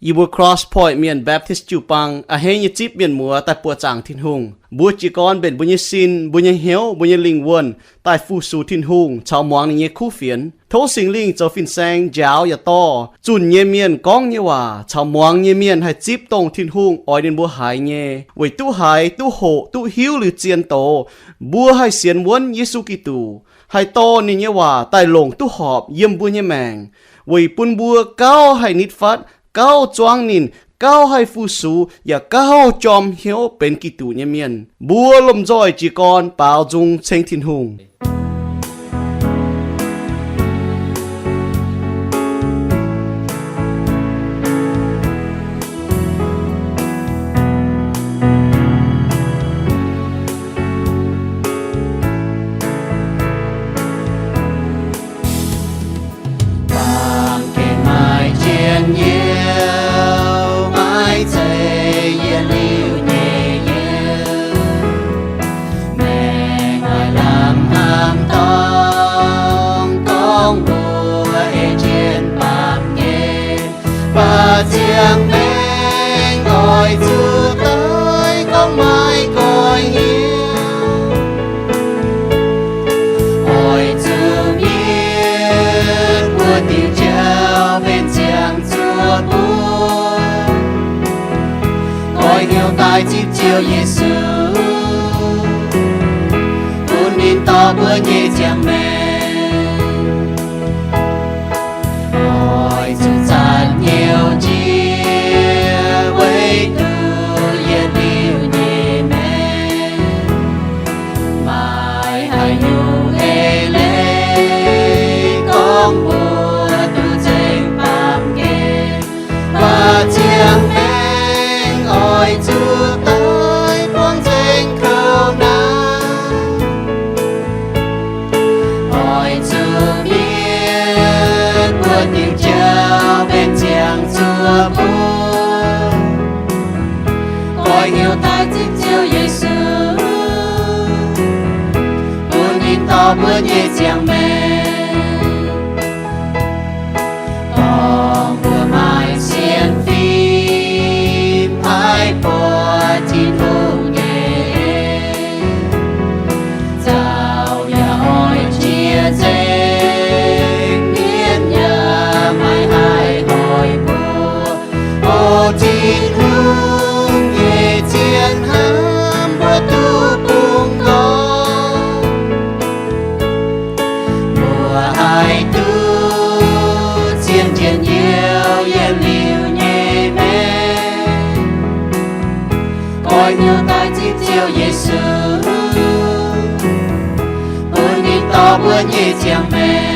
Yie mbuo Cross Point Mienh Baptist jiu-baang a'hneiv nyei zipv mienh muoz daaih buoqc zaangc Tin-Hungh. Mbuo jiez gorn mbenc mbuo nyei sin, mbuo nyei hnyouv, mbuo nyei lingh wuonh daaih fu-sux Tin-Hungh caux muangx ninh nyei kuv fienx. Tov Singx Lingh zoux fin-saeng njaaux yaac dorh zunh nyei mienh gorngv nyei waac caux muangx nyei mienh haih zipv dongh Tin-Hungh oix ninh mbuo haiz nyei, weic duqv haiz, duqv hoqc, duqv hiuv liuz zien doz, mbuo haih sienx wuonv Yesu Giduc, haih dorh ninh nyei waac daaih longc duqv horpc yiem mbuo nyei maengc, weic bun mbuo gauh haih nitv fatv, gauh zuangv ninh, gauh haih fu-sux, yaac gauh jorm hnyouv benx Giduc nyei mienh. Mbuo lomh nzoih jiez gorn baaux nzung ceng Tin-Hungh. Baamh gen maaih njien-youh, maaih zeiz yietc liuz nyei youh. Maengc maaih lamh hnamv dorngx, gorngv mbuo ei jienv baamh gen, mv baac ziangh maengc oix zuqc daiv gorngv maaih goiv hnyouv. Oix zuqc mienh mbuo diuc jauv mbenc ziangx zuoqc mbuo, goiv hnyouv daaih zipv Ziouv Yesu, bun ninh dorh mbuo nyei ziangh maengc. Oix zuqc zanc hnyouv njiec, weic duqv yietc liuz nyei maengc maaih haaix nyungc eix leiz gorngv mbuo duqv nzengc baamh gen, mv baac ziangh maengc oix zuqc daiv buangh nzengc kouv naaiv. Oix zuqc mienh mbuo diuc jauv mbenc ziangx zuoqc mbuo, goiv hnyouv daaih zipv Ziouv Yesu, bun ninh dorh mbuo nyei ziangh maengc. Dongh mbuo maaih sienx fim haih buatc Tin-Hungh nyei en, nzauh yaac oix jiex nzengc, mienh yaac maiv haih hoic mbuo. O Tin-Hungh nyei zien hnamv mbuo duqv bungx nqoi, mbuo haih duqv zien njien-youh yietc liuz nyei maengc. Goiv hnyouv daaih zipv Ziouv Yesu, bun ninh dorh mbuo nyei ziangh maengc.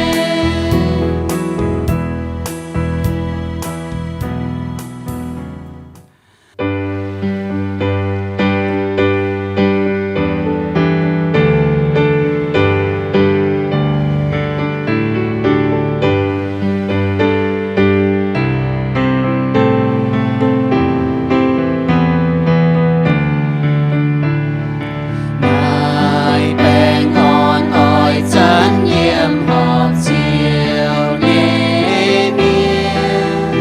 Maaih baengh orn oix zanc nyiemc horpc Ziouv nyei mienh,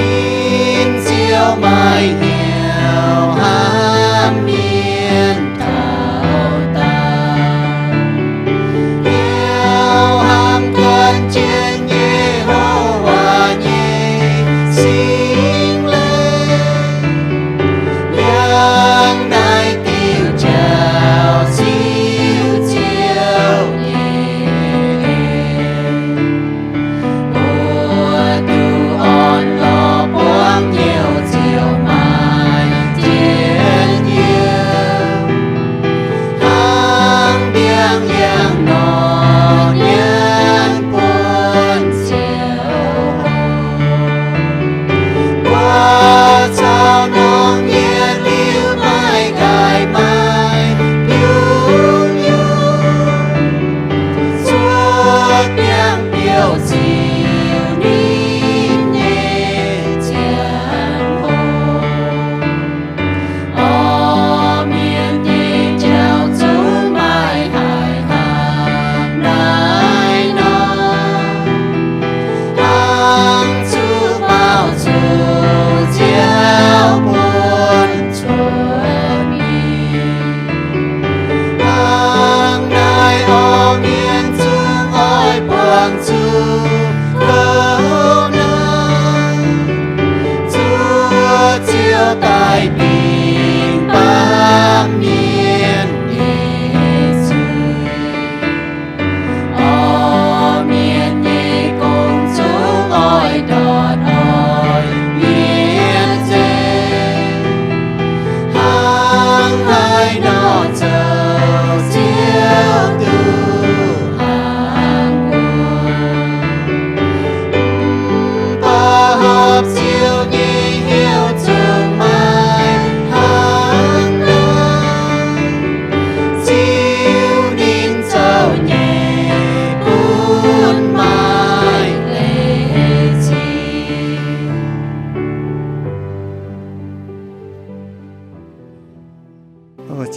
in Ziouv maaih hnyouv hnamv mienh taux daauh. Hnyouv hnamv gan jienv Yehowa nyei Singx Lingh, yangh naaiv diuc jauv siou Ziouv nyei en, mbuo duqv orn-lorqc buangv hnyouv ziouc maaih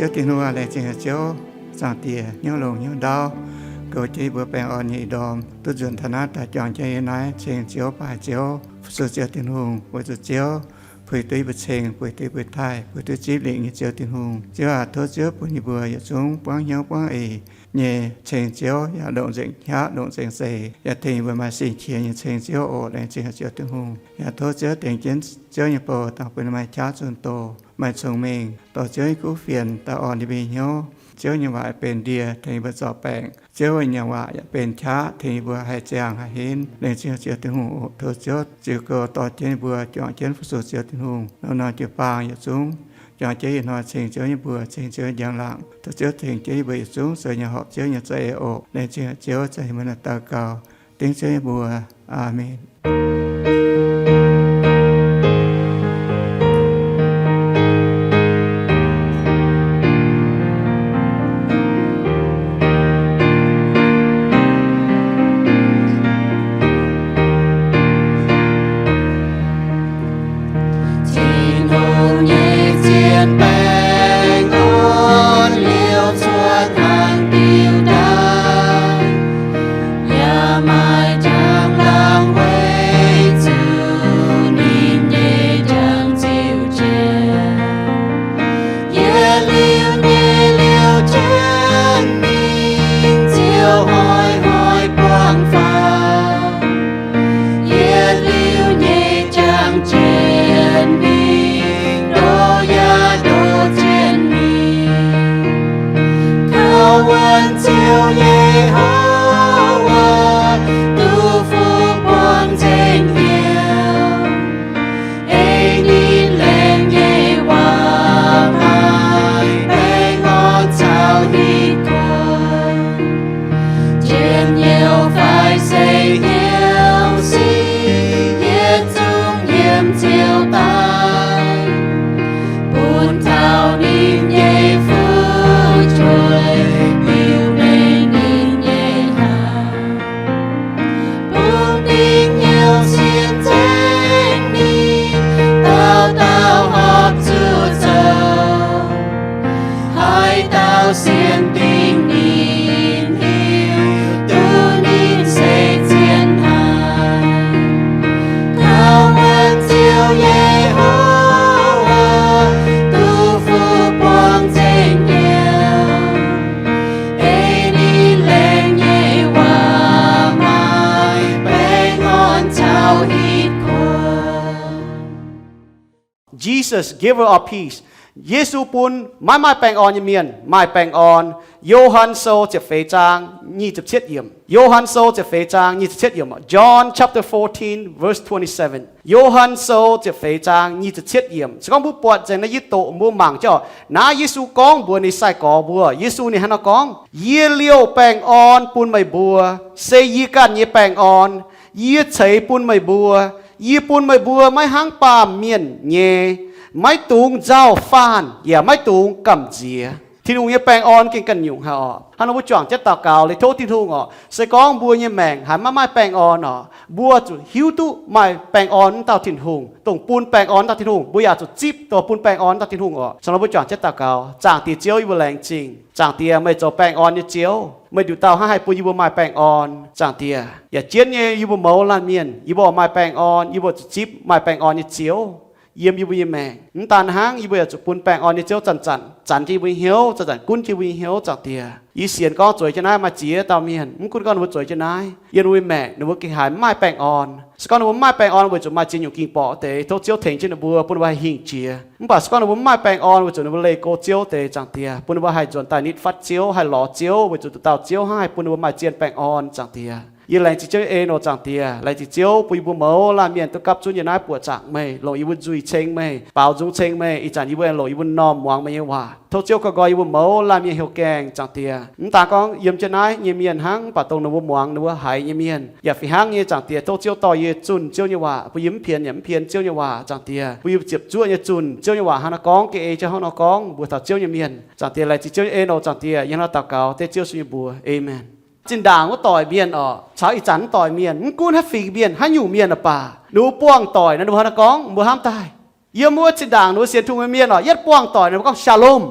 Ziouv Tin-Hungh aah, laengz zingh haic Ziouv, Zaangc Diex, hnyouv longx hnyouv ndaauv, goux jienv yie mbuo baengh orn nyei ih ndorm duqv nzuonx taux naaiv daaih juangc jienv yie naaiv ceng Ziouv, baaih Ziouv, fu-sux Ziouv Tin-Hungh, weic zuqc Ziouv puix duqv yie mbuo ceng, puix duqv yie mbuo taaih, puix duqv zipv lingc nyei Ziouv Tin-Hungh. Ziouv aac, tov Ziouv bun yie mbuo yietc zungv buangv hnyouv buangv eix nyei ceng Ziouv yaac longc nzengc qaqv, longc nzengc seix, yaac tengx yie mbuo maaih sin qiex nyei ceng Ziouv oc. Laengz zingh haic Ziouv Tin-Hungh. Yaac tov Ziouv tengx jienv Ziouv nyei bou dangh bun maaih qaqv zunh doz, maaih cong-mengh dorh Ziouv nyei kuv fienx daaih orn yie mbuo nyei hnyouv. Ziouv nyei waac benx ndie tengx yie mbuo zorc baengc. Ziouv nyei waac yaac benx qaqv tengx yie mbuo haih ziangh haih henv. Laengz zingh haic Ziouv Tin-Hungh oc. Tov Ziouv ziux goux dorh jienv yie mbuo juangc jienv fu-sux Ziouv Tin-Hungh norm-norm jiu-baang yietc zungv juangc jienv ih hnoi ceng Ziouv nyei mbuox, ceng Ziouv njang-laangc. Tov Ziouv tengx jienv yie mbuo yietc zungv zoux nyei horpc Ziouv nyei za'eix oc. Laengz zingh haic Ziouv, zanc yie mbuo naaiv daux gaux dengv Ziouv nyei mbuox. Aamen. Tin-Hungh nyei zien baengh orn liouh cuotv hnangv diuh ndaangc, yaac maaih njang-laangc weic zuqc ninh nyei njang-ziuh jiex. Yietc liuz nyei liouh jienv mingh, ziouc hnoi-hnoi buangh faaux. Yietc liuz nyei jangx jienv mingh, ndoh yaac ndoh jienv mingh. Kaux wuonx Ziouv Yehowa, duqv fuqv buangh nzengc hnyouv. Ei ninh laengz nyei waac maaih baengh orn caux hitv kuonx. Njien-youh fai se hnyouv sic, yietc zungv yiem Ziouv daaih. Bun taux ninh nyei fu'jueiv liuc mengh ninh nyei hnaangx. Bun dingc hnyouv sienx nzengc ninh, dauh dauh horpc zuqc zoux. Haaix dauh sienx dingc ninh, hiuv duqv ninh se zien hnangv. Kaux wuonx Ziouv Yehowa, duqv fuqv buangh nzengc hnyouv. Ei ninh laengz nyei waac maaih baengh orn caux hitv kuonx. Jesus, giver of peace. Yesu bun maiv maaih baengh orn nyei mienh maaih baengh orn. Yo^han Sou ziepc feix zaang nyic ziepc cietv yiemc. Yo^han Sou ziepc feix zaang nyic ziepc cietv yiemc. John chapter fourteen, verse twenty-seven. Yo^han Sou ziepc feix zaang nyic ziepc cietv yiemc. Se gorngv mbuo buatc nzengc naaiv yie doqc mbuo mangc jienv oc. Naaiv Yesu gorngv mbuox ninh sai-gorx mbuo, Yesu ninh hnangv naaiv gorngv, Yie liouh baengh orn bun meih mbuo, se yie ganh nyei baengh orn. Yie ceix bun meih mbuo. Yie bun meih mbuo maiv hnangv baamh mienh nyei, maiv dungx nzauh faanh yaac maiv dungx gamh nziex. Tin-Hungh nyei baengh orn gengh ganh nyungc haic oc. Hnangv nor mbuo juangc jienv daux gaux liuz tov Tin-Hungh oc, se gorngv mbuo nyei maengc haiz maiv maaih baengh orn oc, mbuo zuqc hiuv duqv maaih baengh orn wuov dauh Tin-Hungh, dongh bun baengh orn wuov dauh Tin-Hungh. Mbuo yaac zuqc zipv dongh bun baengh orn wuov dauh Tin-Hungh oc. Hnangv nor mbuo juangc jienv daux gaux. Zaangc Diex Ziouv, yie mbuo laengz zingh. Zaangc Diex, meih zoux baengh orn nyei Ziouv. Meih nduqc dauh hnangv haih bun yie mbuo maaih baengh orn, Zaangc Diex. Yaac jienv nyei yie mbuo mouz laanh mienh, yie mbuo oix maaih baengh orn, yie mbuo zuqc zipv maaih baengh orn nyei Ziouv yiem yie mbuo nyei maengc. Mv daan hnangv, yie mbuo yaac zuqc bun baengh orn nyei Ziouv zanc-zanc zanc jienv yie mbuo nyei hnyouv, zanc-zanc gunv jienv yie mbuo nyei hnyouv, Zaangc Diex. Yie sienx gorngv zueiz jienv naaiv maaih ziex dauh mienh, mv gunv gorngv ninh mbuo zueiz jienv naaiv, yiem ninh mbuo maengc ninh mbuo gengh haiz maiv maaih baengh orn. Se gorngv ninh mbuo maiv maaih baengh orn weic zuqc maaih ziex nyungc ging-borqc wuov deix, tov Ziouv tengx jienv ninh mbuo, bun ninh mbuo haih hingh jiex. Mv baac se gorngv ninh mbuo mv maaih baengh orn weic zuqc ninh mbuo leih go Ziouv deix, Zaangc Diex, bun ninh mbuo haih nzuonx daaih nitv fatv Ziouv, haih lorz Ziouv, weic zuqc nduqc dauh Ziouv hnangv haih bun ninh mbuo maaih zien baengh orn, Zaangc Diex. Yie laengz zingh Ziouv nyei en oc, Zaangc Diex. Laengz zingh Ziouv bun yie mbuo mouz laanh mienh duqv gapv zunv yie naaiv buoqc zaangc meih, longc yie mbuo nzuih ceng meih, baaux nzung ceng meih. Ih zanc yie mbuo aengx longc yie mbuo m'normh muangx meih nyei waac. Tov Ziouv koi nqoi yie mbuo mouz laanh mienh heuc gaengh, Zaangc Diex. Mv daan gorngv yiem jienv naaiv nyei mienh hnangv, mv baac dongh ninh mbuo muangx, ninh mbuo haiz nyei mienh yaac fih hnangv nyei, Zaangc Diex. Tov Ziouv dorh yie zunh Ziouv nyei waac, bun yie mv pienx yaac mv pienx Ziouv nyei waac, Zaangc Diex. Bun yie ziepc zuoqv nyei zunh Ziouv nyei waac hnangv naaiv gorngv, ga'ei jienv hnangv nor gorngv, mbuox taux Ziouv nyei mienh. Zaangc Diex, laengz zingh Ziouv nyei en oc, Zaangc Diex. Yie hnangv nor daux gaux dengv Ziouv Yesu nyei mbuox. Aamen. Zinh ndaangc wuov doic mienh oc, caux ih zanc wuov doic mienh, mv gunv haaix fingx mienh, haaix nyungc mienh oc baac, ninh mbuo buangh doic nor, ninh mbuo hnangv nor gorngv, mbuo hnamv daaih. Yiem wuov zinh ndaangc ninh mbuo sienx Tin-Hungh nyei mienh oc, yietv buangh doic ninh mbuo gorngv Shalom.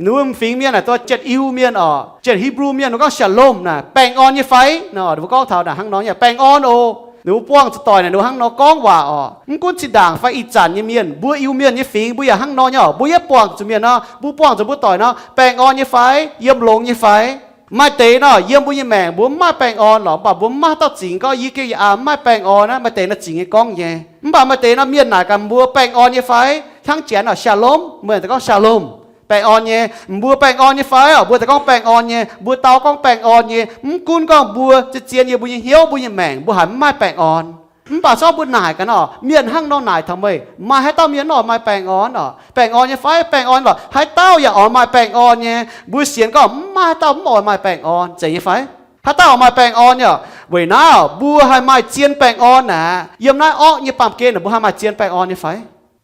Ninh mbuo fingx mienh naaic dorh Janx-Iu mienh oc, Janx-Hipv^lu mienh, ninh mbuo gorngv shalom naaic, baengh orn nyei fai? Nor ninh mbuo gorngv taux naaic hnangv nor nyei, baengh orn oc. Ninh mbuo buangh zuqc doic naaic ninh mbuo hnangv nor gorngv waac oc. Mv gunv zinh ndaangc fai ih zanc nyei mienh, mbuo Iu-Mienh nyei fingx mbuo yaac hnangv nor nyei oc. Mbuo yietv buangh zuqc mienh nor, mbuo buangh zuqc mbuo doic nor, baengh orn nyei fai? Yiem longx nyei fai? Maaih deix nor, yiem mbuo nyei maengc mbuo mv maaih baengh orn lorqc, mv baac mbuo mv maaih haaix dauh zingx gorngv yie gengh yaac aqc mv maaih baengh orn naaiv. Maaih deix naaiv zingx nyei gorngv nyei. Mv baac maaih deix naaiv mienh naaic gaax mbuo baengh orn nyei fai? Hnangv Janx oc, shalom, meih gorngv shalom, baengh orn nyei. Mbuo baengh orn nyei fai oc? Mbuo daaih gorngv baengh orn nyei. Mbuo dau gorngv baengh orn nyei. Mv gunv gorngv mbuo zien-zien yiem mbuo nyei hnyouv, mbuo nyei maengc, mbuo haiz mv maaih baengh orn. Mv baac se gorngv mbuo naaic gaax nor, mienh hnangv nor naaic taux meih, maaih haaix dauh mienh mv oix maaih baengh orn oc? Baengh orn nyei fai? Baengh orn lorqc. Haaix dauh yaac oix maaih baengh orn nyei. Mbuo sienx gorngv mv maaih haaix dauh mv oix maaih baengx orn, zeiz nyei fai? Haaix dauh oix maaih baengh orn nyei oc? Weic naaiv mbuo haih maaih zien baengh orn aqv. Yiem naaiv orqv nyei baamh gen mbuo haih maaih zien baengh orn nyei fai?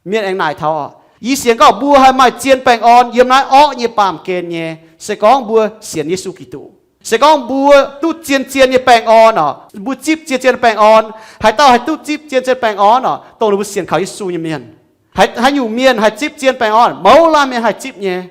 Mienh aengx naaic taux oc, yie sienx gorngv mbuo haih maaih zien baengh orn yiem naaiv orqv nyei baamh gen nyei, se gorngv mbuo sienx Yesu Giduc. Se gorngv mbuo duqv zien-zien nyei baengh orn oc, mbuo zipv zien-zien baengh orn. Haaix dauh haih duqv zipv zien-zien baengh orn oc? Dongh ninh mbuo sienx kaux Yesu nyei mienh. Haaix nyungc mienh haih zipv zien baengh orn? Mouz laanh mienh haih zipv nyei.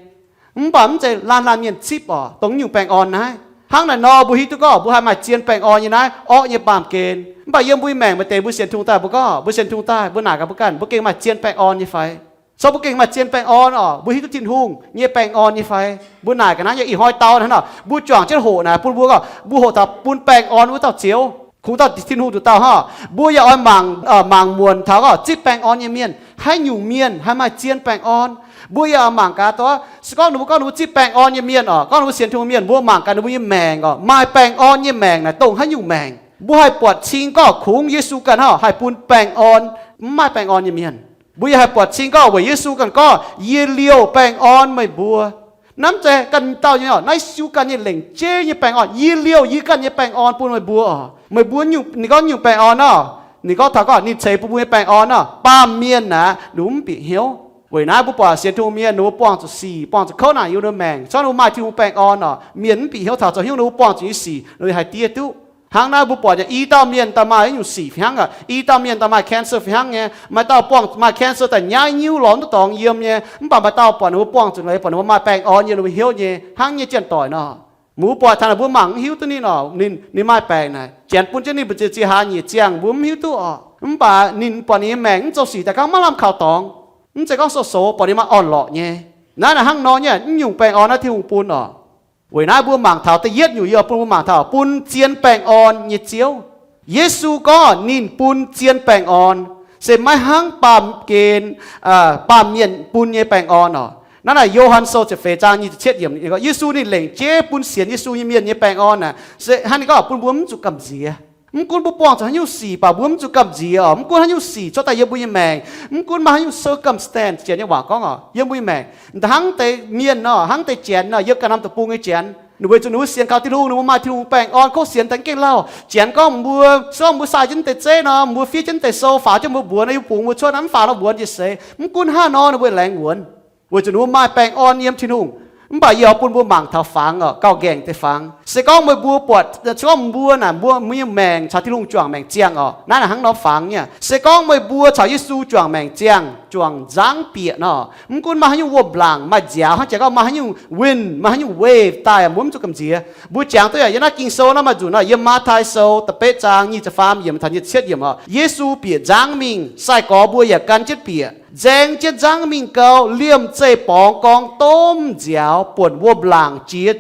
Mv baac mv zeiz laanh laanh mienh zipv oc, dongh nyungc baengh orn naaiv. Hnangv naaic nor mbuo hiuv duqv gorngv mbuo haih maaih zien baengh orn nyei naaiv orqv nyei baamh gen. Mv baac yiem mbuo nyei maengc maaih deix mbuo sienx Tin-Hungh daaih mbuo gorngv, mbuo sienx Tin-Hungh daaih mbuo naaic gaax mbuo ganh, mbuo gengh maaih zien baengh orn nyei fai? Se gorngv mbuo gengh maaih zien baengh orn oc, mbuo hiuv duqv Tin-Hungh nyei baengh orn nyei fai? Mbuo naaic ga'naaiv nyei ih hnoi dau naaiv nor, mbuo juangc jienv hoqc naaic bun mbuo gorngv mbuo hoqc taux bun baengh orn wuov dauh Ziouv, kungx dauh Tin-Hungh nduqc dauh hnangv. Mbuo yaac oix mangc, mangc muonc taux gorngv zipv baengh orn nyei mienh, haaix nyungc mienh haih maaih zien baengh orn. Mbuo yaac oix mangc gaax dongh se gorngv ninh mbuo gorngv ninh mbuo zipv baengh orn nyei mienh oc, gorngv ninh mbuo sienx Tin-Hungh mienh, mbuo mangc gaax ninh mbuo nyei maengc oc, maaih baengh orn nyei maengc naaic dongh haaix nyungc maengc. Mbuo haih buatc cing gorngv kungx Yesu ganh hnangv haih bun baengh orn mv maaih baengh orn nyei mienh. Mbuo yaac haih buatc cing gorngv weic Yesu ganh gorngv, yie liouh baengh orn meih mbuo. Naaiv mv zeiz ganh dauh nyei oc, naaiv Yesu ganh nyei lengc jeiv nyei baengh orn. Yie liouh yie ganh nyei baengh orn bun meih mbuo oc. Meih mbuo nyungc, ninh gorngv nyungc baengh orn nor, ninh gorngv taux gorngv ninh ceix bun mbuo nyei baengh orn nor, baamh mienh aeqv, ninh mbuo mv bieqc hnyouv. Weic naaiv mbuo buatc sienx Tin-Hungh mienh ninh mbuo buangh zuqc sic, buangh zuqc kouv naanc yiem ninh mbuo maengc, se gorngv ninh mbuo maaih Tin-Hungh baengh orn oc, mienh mv bieqc hnyouv taux zoux hnyouv ninh mbuo buangh zuqc nyei sic, ninh mbuo haih diev duqv. Hnangv naaiv mbuo buatc nyei i dauh mienh daaih maaih nyungc sic fih hnangv aqv. I dauh mienh daaih maaih cancer fih hnangv nyei. Maaih dauh buangh maaih cancer daaih nyaiv nyiuv lorz mv duqv dorngx yiem nyei. Mv baac maaih dauh buatc ninh mbuo buangh zuqc, buatc ninh mbuo maaih baengh orn yiem ninh mbuo hnyouv nyei hnangv nyei janx-doic nor. Mbuo buatc taux naaic mbuo mangc mv hiuv duqv ninh oc, ninh, ninh maaih baengc naaic, Janx bun jienv ninh mbu'ziex ziex hlaax nyiec ziangh mbuo mv hiuv duqv oc. Mv baac ninh buatc ninh nyei maengc mv zoux sic daaih gangv maiv lamh kaux dorngx. Mv zeiz gorngv sou-soux buatc ninh maaih orn-lorqc nyei. Naaiv naaic hnangv nor nyei, mv nyungc baengh orn naaiv Tin-Hungh bun oc. Weic naaiv mbuo mangc taux da'yietv nyungc, yie bun mbuo mangc taux bun zien baengh orn nyei Ziouv. Yesu gorngv ninh bun zien baengh orn, se maiv hnangv baamh gen, baamh mienh bun nyei baengh orn oc. Naaiv naaic Yo^han Sou ziepc feix zaang nyic ziepc cietv yiemc, Yesu ninh lengc jeiv bun sienx Yesu nyei mienh nyei baengh orn naaic, se hnangv ninh gorngv bun mbuo mv zuqc gamh nziex. Mv gunv mbuo buangh zuqc haaix nyungc sic baac mbuo mv zuqc gamh nziex oc. Mv gunv haaix nyungc sic cuotv daaih yiem mbuo nyei maengc, mv gunv maaih haaix nyungc circumstance, Janx nyei waac gorngv oc, yiem mbuo nyei maengc, hnangv deix mienh nor, hnangv deix Janx nor, yiem ganh norm deic-bung nyei Janx, ninh mbuo zuqc ninh mbuo sienx kaux Tin-Hungh, ninh mbuo maaih Tin-Hungh baengh orn, kov sienx daaih gengh lauh. Janx gorngv mbuo, se gorngv mbuo sai jienv deix zeiv nor, mbuo fiev jienv deix sou, faaux jienv mbuo mbuonx, yie bungx mbuo cuotv naaiv mv faaux nor mbuonx njiec seix. Mv gunv hnangv nor ninh mbuo laengz wuonx, weic zuqc ninh mbuo maaih baengh orn yiem Tin-Hungh. Mv baac yie oix bun mbuo mangc taux fangx oc, gauh nqaengc deix fangx. Se gorngv meih mbuo buatc, se gorngv mbuo naaic mbuo, mbuo nyei maengc caux Tin-Hungh juangc maengc ziangh oc, naaiv naaic hnangv nor fangx nyei. Se gorngv meih mbuo caux Yesu juangc maengc ziangh, juangc nzangv bieqc nor, mv gunv maaih haaix nyungc wuom-laangc, maaih nziaaux hnangv jiex gorngv maaih haaix nyungc wind, maaih haaix nyungc wave daaih, mbuo mv zuqc gamh nziex. Mbuo jangx duqv yaac yiem naaiv Ging-Sou naaiv maaih nzunc nor, yiem Matv^tai Sou da'betv zaang nyic ziepc faam yiemc taux nyic ziepc cietv yiemc oc, Yesu bieqc nzangv mingh, sai-gorx mbuo yaac gan jienv bieqc, nzaeng jienv nzangv mingh gau, liemh zeih borngz gorngv domh nziaaux buonc wuom-laangc jiex,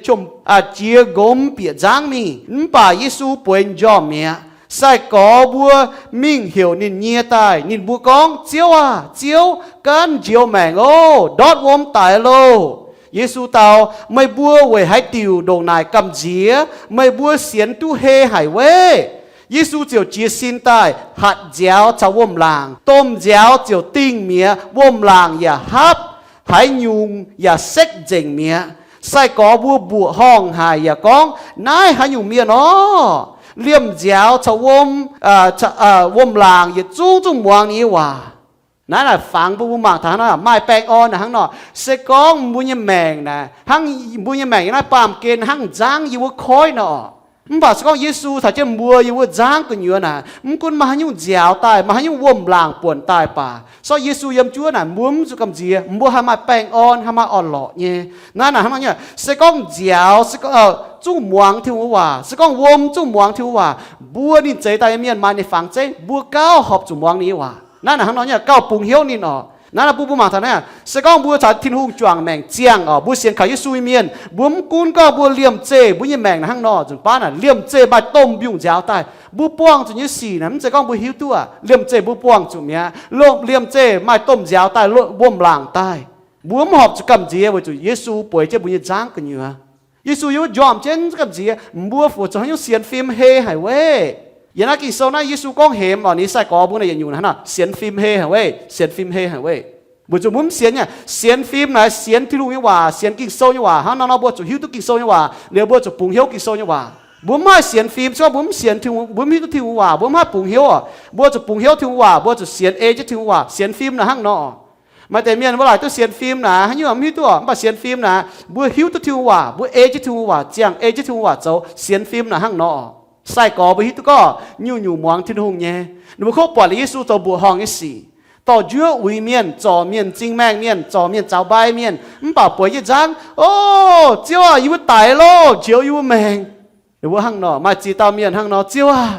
jiex nqomz bieqc nzangv mingh. Mv baac Yesu bueix njormh mi'aqv. Sai-gorx mbuo mingh heuc ninh nyie daaih. Ninh mbuo gorngv, Ziouv aah! Ziouv, gaanv njoux maengc oc. Ndortv wuom daic loh. Yesu dau, Meih mbuo weic haaix diuc ndongc naaic gamh nziex? Meih mbuo sienx duqv hei haic weiv? Yesu ziouc jiez sin daaih hatc nziaaux caux wuom-laangc. Domh nziaaux ziouc dingh mi'aqv, wuom-laangc yaac hapv, haaix nyungc yaac sekv nzengc mi'aqv. Sai-gorx mbuo mbuoqc horngh haic yaac gorngv, Naaiv haaix nyungc mienh orv? Liemh nziaaux caux wuom, wuom-laangc yietc zungv zungv muangx ninh nyei waac. Naaiv naaic fangx bun mbuo mangc taux hnangv nor, maaih baengh orn naaic hnangv nor. Se gorngv mbuo nyei maengc naaic hnangv, mbuo nyei maengc yiem naaiv baamh gen hnangv nzangv yiem wuov koiv nor oc, Mv baac se gorngv Yesu caux jienv mbuo yiem wuov nzangv gu'nyuoz naaic, mv gunv maaih haaix nyungc nziaaux daaih, maaih haaix nyungc wuom-laangc buonc daaih baac, se gorngv Yesu yiem jienv naaic, mbuo mv zuqc gamh nziex, mbuo haih maaih baengh orn, haih maaih orn-lorqc nyei. Naaiv naaic hnangv nor nyei, se gorngv nziaaux, se gorngv, zungv muangx Tin-Hungh nyei waac, se gorngv wuom zungv muangx Tin-Hungh waac, mbuo ninh zeix daaih nyei mienh maaih ninh fangx zeiv, mbuo gauh horpc zuqc muangx ninh nyei waac. Naaiv naaic hnangv nor nyei, gauh bungx hnyouv ninh orqc. Naaiv naaic bun mbuo mangc taux naaiv, se gorngv mbuo caux Tin-Hungh juangc maengc ziangh orqc, mbuo sienx kaux Yesu nyei mienh, mbuo mv gunv gorngv mbuo liemh zeih mbuo nyei maengc naaic hnangv nor, nzunc baav naaic liemh zeih maaih domh mbiungc nziaaux daaih. Mbuo buangh zuqc nyei sic naaic mv zeiz gorngv mbuo hiuv duqv aqv. Liemh zeih mbuo buangh zuqc mi'aqv. Liemh zeih maaih domh nziaaux daaih, wuom-laangc daaih. Mbuo mv horpc zuqc gamh nziex weic zuqc Yesu bueix jienv mbuo nyei nzangv gu'nyuoz. Yesu yiem wuov njormh jienv gamh nziex, mbuo fu zuqc haaix nyungc sienx fim hei haic weic. Yiem naaiv Ging-Sou naaiv Yesu gorngv hemx orqc, ninh sai-gorx mbuo naaic yietc nyungc naaic hnangv, sienx fim hei haic weic, sienx fim hei haic weic. Weic zuqc mbuo mv sienx nyei, sienx fim naaic sienx Tin-Hungh nyei waac, sienx Ging-Sou nyei waac. Hnangv nor nor mbuo zuqc hiuv duqv Ging-Sou nyei waac, liuz mbuo zuqc bungx hnyouv Ging-Sou nyei waac. Mbuo mv haih sienx fim se gorngv mbuo mv sienx Tin-Hungh, mbuo mv hiuv duqv Tin-Hungh waac, mbuo mv haih bungx hnyouv orqc. Mbuo zuqc bungx hnyouv Tin-Hungh waac, mbuo zuqc sienx ei jienv Tin-Hungh waac. Sienx fim naaic hnangv nor. Maaih deix mienh mbuo laaic duqv sienx fim naaic, haaix nyungc mv hiuv duqv orqc, mv baac sienx fim naaic mbuo hiuv duqv Tin-Hungh waac, mbuo ei jienv Tin-Hungh waac, ziangh ei jienv Tin-Hungh waac zoux. Sienx fim naaic hnangv nor. Sai-gorx mbuo hiuv duqv gorngv nyungc-nyungc muangx Tin-Hungh nyei. Ninh mbuo kov buatc liuz Yesu zoux mbuoqc horngh nyei sic, dorh njuov uix mienh, zorc mienh m'zing maengh mienh, zorc mienh zaux mbai mienh, mv baac bueix jienv nzangv, O Ziouv aah, yie mbuo daic loh, njoux yie mbuo maengc. Ninh mbuo hnangv nor, maaih ziex dauh mienh hnangv nor, Ziouv aah,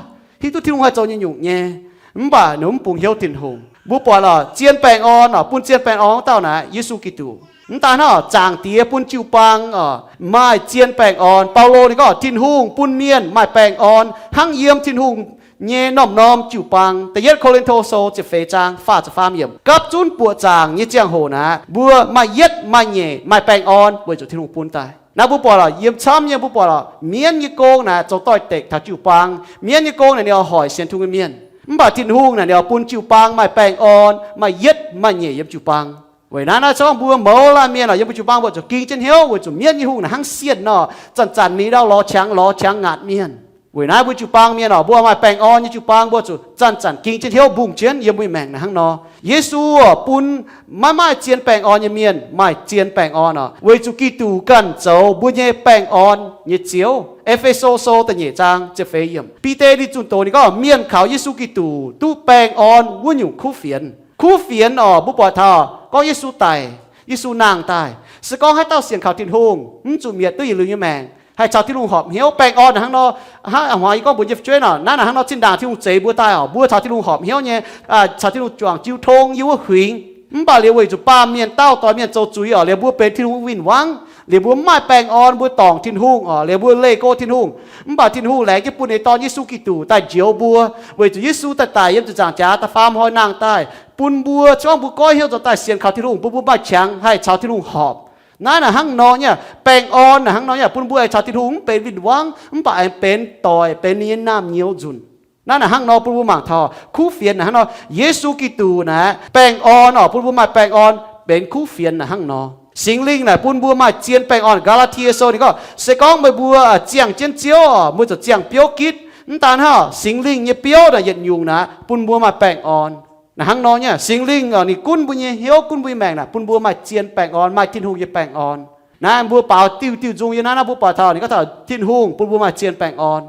hiuv duqv Tin-Hungh haih zoux nyei nyungc nyei, mv baac ninh mbuo mv bungx hnyouv Tin-Hungh. Mbuo buatc lorqc, zien baengh orn orqc, bun zien baengh orn wuov dauh naaic Yesu Giduc. Mv daan hnangv, Zaangc Diex bun jiu-baang orqc maaih zien baengh orn. Baulo ninh gorngv Tin-Hungh bun mienh maaih baengh orn hnangv yiem Tin-Hungh nyei norm-norm jiu-baang. Da'yietv Ko^lin^to Sou ziepc feix zaang faah ziepc faam yiemc, gapv zunv buoqc zaangc nyei ziangh hoc naaic, mbuo maaih yietv maaih nyeic maaih baengh orn weic zuqc Tin-Hungh bun daaih. Naaiv mbuo buatc lorqc, yiem camv nyei mbuo buatc lorqc, mienv nyei gong naaic zoux doix-dekc taux jiu-baang. Mienv nyei gong naaic ninh oix hoic sienx Tin-Hungh nyei mienh, mv baac Tin-Hungh naaic ninh oix bun jiu-baang maaih baengh orn, maaih yietv maaih nyeic yiem jiu-baang. Weic naaiv naaiv se gorngv mbuo mouz laanh mienh orqc, yiem mbuo jiu-baang mbuo zuqc ging jienv hnyouv weic zuqc mienv nyei hungh naaic hnangv sienh nor, zanc-zanc mingh ndau lorz qangx lorz qangx ngaatc mienh. Weic naaiv mbuo jiu-baang mienh orqc, mbuo maaih baengh orn nyei jiu-baang mbuo zuqc zanc-zanc ging jienv hnyouv mbungh jienv yiem mbuo nyei maengc naaic hnangv nor. Yesu orqc bun maiv maaih zien baengh orn nyei mienh maaih zien baengh orn orqc, weic zuqc Giduc ganh zoux mbuo nyei baengh orn nyei Ziouv. E^fe^so Sou da'nyeic zaang ziepc feix yiemc, Bide ninh zunh doz ninh gorngv, mienh kaux Yesu Giduc duqv baengh orn wuov nyungc kuv fienx. Kuv fienx orqc, mbuo buatc taux gorngv Yesu daic, Yesu nangh daaih, se gorngv haaix dauh sienx kaux Tin-Hungh mv zuqc mietc duqv yietc liuz nyei maengc, haih caux Tin-Hungh horpc hnyouv. Baengh orn naaic hnangv nor, hnangv a'hnoi yie gorngv mbuox nyei fu'jueiv nor, naaiv naaic hnangv nor zinh ndaangc Tin-Hungh zeix mbuo daaih orqc, mbuo caux Tin-Hungh horpc hnyouv nyei, caux Tin-Hungh juangc jiu tong yiem wuov huingx. Mv baac liuz weic zuqc baamh mienh dauh doix mienh zoux zuiz orqc, liuz mbuo benx Tin-Hungh win-wangv, liuz mbuo mv maaih baengh orn, mbuo dorngc Tin-Hungh orqc, liuz mbuo leih go Tin-Hungh. Mv baac Tin-Hungh laengz jienv bun ninh Dorn Yesu Giduc daaih njoux mbuo, weic zuqc Yesu daaih daic yiem ziepc nzaangc jaax da'faam hnoi nangh daaih, bun mbuo se gorngv mbuo goiv hnyouv nzuonx daaih sienx kaux Tin-Hungh, bun mbuo maaih qangx haih caux Tin-Hungh horpc. Naaiv naaic hnangv nor nyei, baengh orn naaic hnangv nor nyei, bun mbuo aengx caux Tin-Hungh mv benx win-wangv, mv baac aengx benx doic, benx ninh nyei naamh nyouz nzunc. Naaiv naaic hnangv nor bun mbuo mangc taux kuv fienx naaic hnangv nor, Yesu Giduc naaic baengh orn orqc, bun mbuo maaih baengh orn benx kuv fienx naaic hnangv nor. Singx Lingh naaic bun mbuo maaih zien baengh orn. Gaa^laa^tie Sou ninh gorngv, se gorngv meih mbuo ziangh jienv Ziouv orqc, mbuo ziouc ziangh biouv gitv. Mv daan hnangv, Singx Lingh nyei biouv naaic yietc nyungc naaic bun mbuo maaih baengh orn. Naaic hnangv nor nyei, Singx Lingh orqc ninh gunv mbuo nyei hnyouv, gunv mbuo nyei maengc naaic bun mbuo maaih zien baengh orn, maaih Tin-Hungh nyei baengh orn. Naaiv mbuo baaux diuh diuh nzung yiem naaiv, naaiv mbuo buatc taux ninh gorngv taux Tin-Hungh bun mbuo maaih zien baengh orn.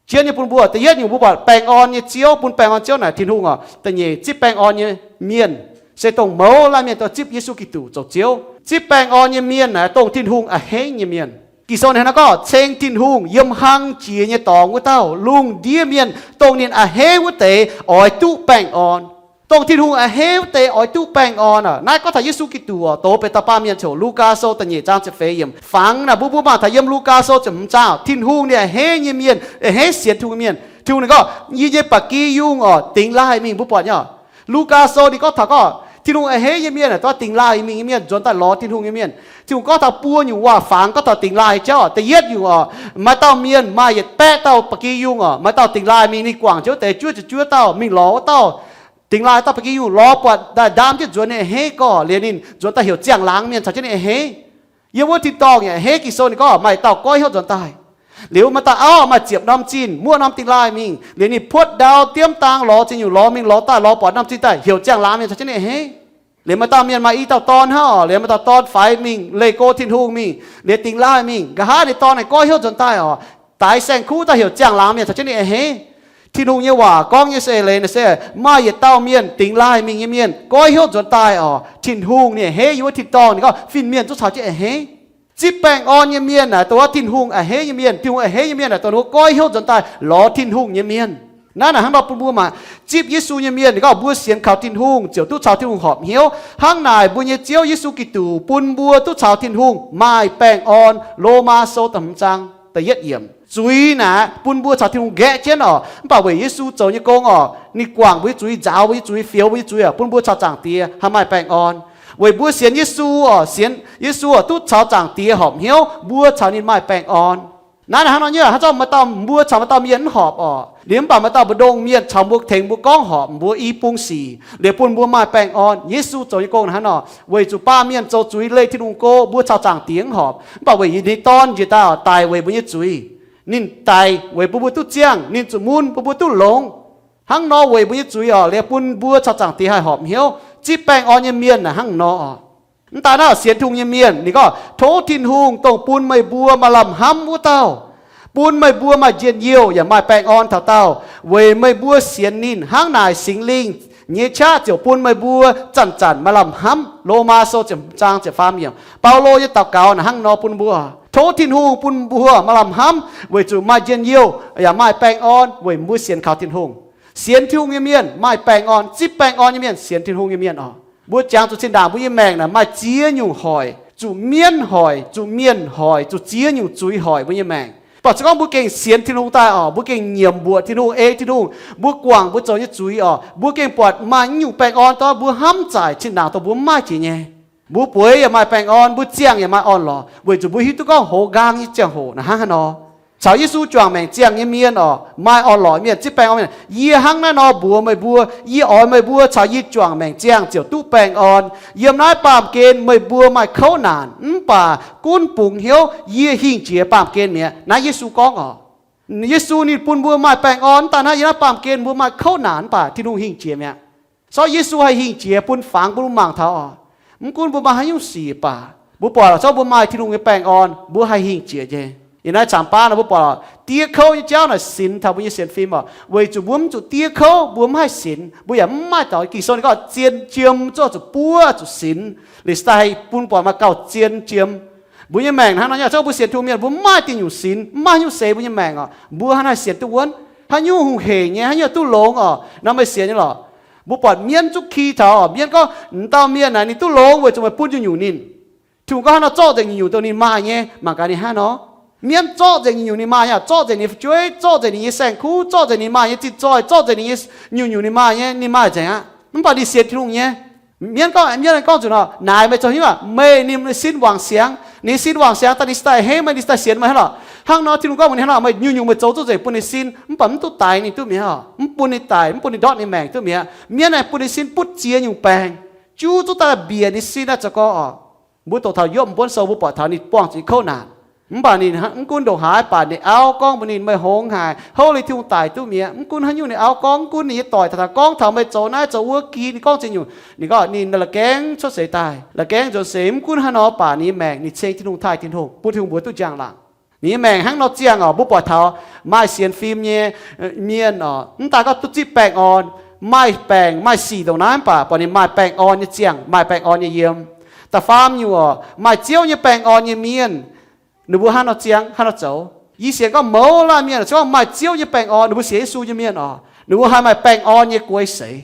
Jienv nyei bun mbuo, da'yietv nyungc mbuo buatc baengh orn nyei Ziouv, bun baengh orn Ziouv naaic Tin-Hungh orqc. Da'nyeic zipv baengh orn nyei mienh se dongh mouz laanh mienh, dongh zipv Yesu Giduc zoux Ziouv. Zipv baengh orn nyei mienh naaic dongh Tin-Hungh a'hneiv nyei mienh. Ging-Sou naaic hnangv gorngv, ceng Tin-Hungh yiem hlang jiex nyei dorngx wuov dauh lungh ndiev mienh, dongh ninh a'hneiv wuov deix oix duqv baengh orn. Dongh Tin-Hungh a'hneiv wuov deix oix duqv baengh orn orqc. Naaiv gorngv taux Yesu Giduc orqc, doz benx dauh baamh mienh coc. Lugaa Sou da'nyeic zaang ziepc feix yiemc. Fangx naaic mbuo, mbuo mangc taux yiem Lugaa Sou ziepc hmz zaang, Tin-Hungh ninh a'hneiv nyei mienh, a'hneiv sienx Tin-Hungh mienh. Tin-Hungh ninh gorngv, yie nyei ba'gi yungh orqc, dingx laaih mingh. Mbuo buatc nyei orqc, Lugaa Sou ninh gorngv taux gorngv Tin-Hungh a'hneiv nyei mienh aeqv, dongh dingx laaih mingh nyei mienh, nzuonx daaih lorz Tin-Hungh nyei mienh. Tin-Hungh gorngv taux buo nyungc waac-fangx gorngv taux dingx laaih jauv. Da'yietv nyungc orqc, maaih dauh mienh maaih yietc baeqv dauh ba'gi yungh orqc, maaih dauh dingx laaih mingh, ninh guangc jienv wuov deix juov ziepc juov dauh mingh lorz wuov dauh dingx laaih dauh ba'gi yungh, lorz buatc daaih ndaam jienv nzuonx ninh a'hneiv gorx, liuz ninh nzuonx daaih heuc ziangh laangz mienh caux jienv ninh a'hneiv. Yiem wuov tin-dorngh yaac a'hneiv. Ging-Sou ninh gorngv maaih dauh goiv hnyouv nzuonx daaih. Liuz maaih dauh auv maaih ziepc norm zinh, muoqv norm dingx laaih mingh. Liuz ninh puotv ndau diemv dang lorz zinh nyungc, lorz mingh lorz daaih, lorz buatc norm zinh daaih, heuc ziangh laangz mienh caux jienv ninh a'hneiv. Liuz maaih dauh mienh maaih i dauh dorn hnangv orqc, liuz maaih dauh dorn faix mingh leih go Tin-Hungh mingh, liuz dingx laaih mingh. Nqa'haav ninh dorn naaic goiv hnyouv nzuonx daaih orqc. Daix saeng-kuv daaih heuc ziangh laangz mienh caux jienv ninh a'hneiv. Tin-Hungh nyei waac gorngv nyei se eix leiz naaic se, maaih yietc dauh mienh dingx laaih mingh nyei mienh goiv hnyouv nzuonx daaih oc. Tin-Hungh ninh a'hneiv yiem wuov tin-dorngh ninh gorngv fin-mienh zungv caux jienv a'hneiv. Zipv baengh orn nyei mienh naaic dongh wuov Tin-Hungh a'hneiv nyei mienh, Tin-Hungh a'hneiv nyei mienh naaic dongh wuov goiv hnyouv nzuonx daaih lorz Tin-Hungh nyei mienh. Naaiv naaic hnangv nor bun mbuo mangc, zipv Yesu nyei mienh ninh gorngv mbuo sienx kaux Tin-Hungh ziouc duqv caux Tin-Hungh horpc hnyouv. Hnangv naaic mbuo nyei Ziouv Yesu Giduc bun mbuo duqv caux Tin-Hungh maaih baengh orn. Lomaa Sou da'hmz zaang da'yietv yiemc. Zuiz naaic bun mbuo caux Tin-Hungh nqaeqv jienv oc. Mv baac weic Yesu zoux nyei gong oc, ninh guangc mbuo nyei zuiz, nzaaux mbuo nyei zuiz, fioux mbuo nyei zuiz oc, bun mbuo caux Zaangc Diex haih maaih baengh orn. Weic mbuo sienx Yesu oc, sienx Yesu oc, duqv caux Zaangc Diex horpc hnyouv, mbuo caux ninh maaih baengh orn. Naaiv naaic hnangv nor nyei, haaix zanc maaih dauh mbuo caux maaih dauh mienh mv horpc oc, liuz mv baac maaih dauh mbu'ndongx mienh caux mbuo tengx mbuo gorngv horpc mbuo i bung sic, liuz bun mbuo maaih baengh orn. Yesu zoux nyei gong hnangv nor, weic zuqc baamh mienh zoux zuiz leih Tin-Hungh go, mbuo caux Zaangc Diex mv horpc. Mv baac weic ninh nyei Dorn njiec daaih oc, daic weic mbuo nyei zuiz. Ninh daic weic bun mbuo duqv ziangh, ninh zuqc mun bun mbuo duqv longx. Hnangv nor weic mbuo nyei zuiz oc, liuz bun mbuo caux Zaangc Diex haih horpc hnyouv. Zipv baengh orn nyei mienh naaic hnangv nor oc. Mv daaih naaiv sienx Tin-Hungh nyei mienh, ninh gorngv, tov Tin-Hungh dongh bun meih mbuo maaih lamh hnamv wuov dauh, bun meih mbuo maaih njien-youh yaac maaih baengh orn taux daauh, weic meih mbuo sienx ninh. Hnangv naaic Singx Lingh nyei qaqv ziouc bun meih mbuo zanc-zanc maaih lamh hnamv. Lomaa Sou ziepc zaang ziepc faam yiemc. Baulo nyei daux gaux naaic hnangv nor bun mbuo, tov Tin-Hungh bun mbuo maaih lamh hnamv weic zuqc maaih njien-youh yaac maaih baengh orn weic mbuo sienx kaux Tin-Hungh. Sienx Tin-Hungh nyei mienh maaih baengh orn. Zipv baengh orn nyei mienh sienx Tin-Hungh nyei mienh oc. Mbuo jangx zuqc zinh ndaangc mbuo nyei maengc naaic maaih ziex nyungc hoic, zuqc mienv hoic, zuqc mienh hoic, zuqc ziex nyungc zuiz hoic mbuo nyei maengc. Mv baac se gorngv mbuo gengh sienx Tin-Hungh daaih oc, mbuo gengh nyiemc mbuoqc Tin-Hungh, ei Tin-Hungh, mbuo guangc mbuo zoux nyei zuiz oc, mbuo gengh buatc maaih nyungc baengh orn dongh mbuo hnamv zaaic zinh ndaangc dongh mbuo mv maaih jiex nyei. Mbuo bueix yaac maaih baengh orn, mbuo ziangh yaac maaih orn-lorqc, weic zuqc mbuo hiuv duqv gorngv hoz nqaang nyei ziangh hoc naaic hnangv haaix nor. Caux Yesu juangc maengc ziangh nyei mienh oc, maaih orn-lorqc mienh, zipv baengh orn mienh. Yie hnangv naaiv nor mbuox meih mbuo, yie oix meih mbuo caux yie juangc maengc ziangh ziouc duqv baengh orn. Yiem naaiv baamh gen meih mbuo maaih kouv naanc, mv baac gunv bungx hnyouv, yie hingh jiex baamh gen mi'aqv. Naaiv Yesu gorngv oc. Yesu ninh bun mbuo maaih baengh orn, mv daaih naaiv yiem naaiv baamh gen mbuo maaih kouv naanc, mv baac Tin-Hungh hingh jiex mi'aqv. Sortv Yesu haih hingh jiex bun fangx bun mbuo mangc taux oc. Mv gunv mbuo maaih haaix nyungc sic baac, mbuo buatc lorqc, zorqv mbuo maaih Tin-Hungh nyei baengh orn, mbuo haih hingh jiex nyei. Yiem naaiv camv baav nor mbuo buatc lorqc, diev kouv nyei jauv naaic sinx taux mbuo nyei sienx fim oc. Weic zuqc mbuo mv zuqc diev kouv, mbuo mv haih sinx, mbuo yaac mv maaih taux Ging-Sou ninh gorngv zien jiem zuqc zuqc buov zuqc sinx. Liuz daaih haih bun buatc maaih gauh zien jiem. Mbuo nyei maengc hnangv nor nyei, zorqv mbuo sienx Tin-Hungh mienh, mbuo mv maaih dingh nyungc sinx, mv maaih haaix nyungc seix mbuo nyei maengc oc. Mbuo hnangv naaiv sienx duqv wuonv, haaix nyungc hungh hec nyei, haaix nyungc duqv longx oc, naaiv meih sienx nyei lorqc. Mbuo buatc mienv zungv ki taux oc. Mienv gorngv, m'dauh mienh naaic ninh duqv longx weic zuqc meih bun nyungc-nyungc ninh. Tin-Hungh gorngv hnangv nor, zorqv nzengc nyungc-nyungc dongh ninh maaih nyei, mangc gaax ninh hnangv nor. Mienv zorqv nzengc nyungc-nyungc ninh maaih nyei, zorqv nzengc ninh fu'jueiv, zorqv nzengc ninh nyei saeng-kuv, zorqv nzengc ninh maaih nyei zinh zoih, zorqv nzengc ninh nyei nyungc-nyungc ninh maaih nyei, ninh maaih nzengc aqv. Mv baac ninh sienx Tin-Hungh nyei. Mienv gorngv, mienv gorngv zuqc nor, naaic meih zoux haaix nyungc aac? Meih ninh sin wangc siangx, ninh sin wangc siangx daaih ninh cingx daaih a'hneiv meih, ninh cingx daaih sienx meih hnangv lorqc. Hnangv nor Tin-Hungh gorngv mbuox ninh hnangv nor, meih nyungc-nyungc meih zoux duqv nzengc bun ninh sin, mv baac mv duqv daix ninh duqv mi'aqv oc, mv bun ninh daic, mv bun ninh ndortv ninh maengc duqv mi'aqv. Mienv naaic bun ninh sin butv ziex nyungc baengc, juv zungv daaih mbiec ninh sin naaiv zoux gorx oc. Mbuo doqc taux Yopv Buonv Sou mbuo buatc taux ninh buangh zuqc kouv naanc. Mv baac ninh mv gunv ndongc haaix, baac ninh auv gorngv mbuox ninh, meih hngongx haic, houv liuz Tin-Hungh daic duqv mi'aqv. Mv gunv haaix nyungc ninh auv gorngv, mv gunv ninh nyei doic taux gorngv taux meih zoux naaiv zoux wuov, gih ninh gorngv ziex nyungc, ninh gorngv ninh la'gaengv cuotv seix daaih, la'gaengv nzuonx seix, mv gunv hnangv nor baac ninh nyei maengc ninh ceng Tin-Hungh, taaih Tin-Hungh, bun Tin-Hungh mbuox duqv njang-laangc. Ninh nyei maengc hnangv nor ziangh oc. Mbuo buatc taux maaih sienx fim nyei mienh oc, mv daaih gorngv duqv zipv baengh orn, maaih baengc maaih sic ndongc naaiv, mv baac buatc ninh maaih baengh orn nyei ziangh, maaih baengh orn nyei yiem. Da'faam nyungc oc, maaih Ziouv nyei baengh orn nyei mienh, ninh mbuo hnangv nor ziangh, hnangv nor zoux. Yie sienx gorngv mouz laanh mienh oc, se gorngv maaih Ziouv nyei baengh orn, ninh mbuo sienx Yesu nyei mienh oc, ninh mbuo haih maaih baengh orn nyei guei seix.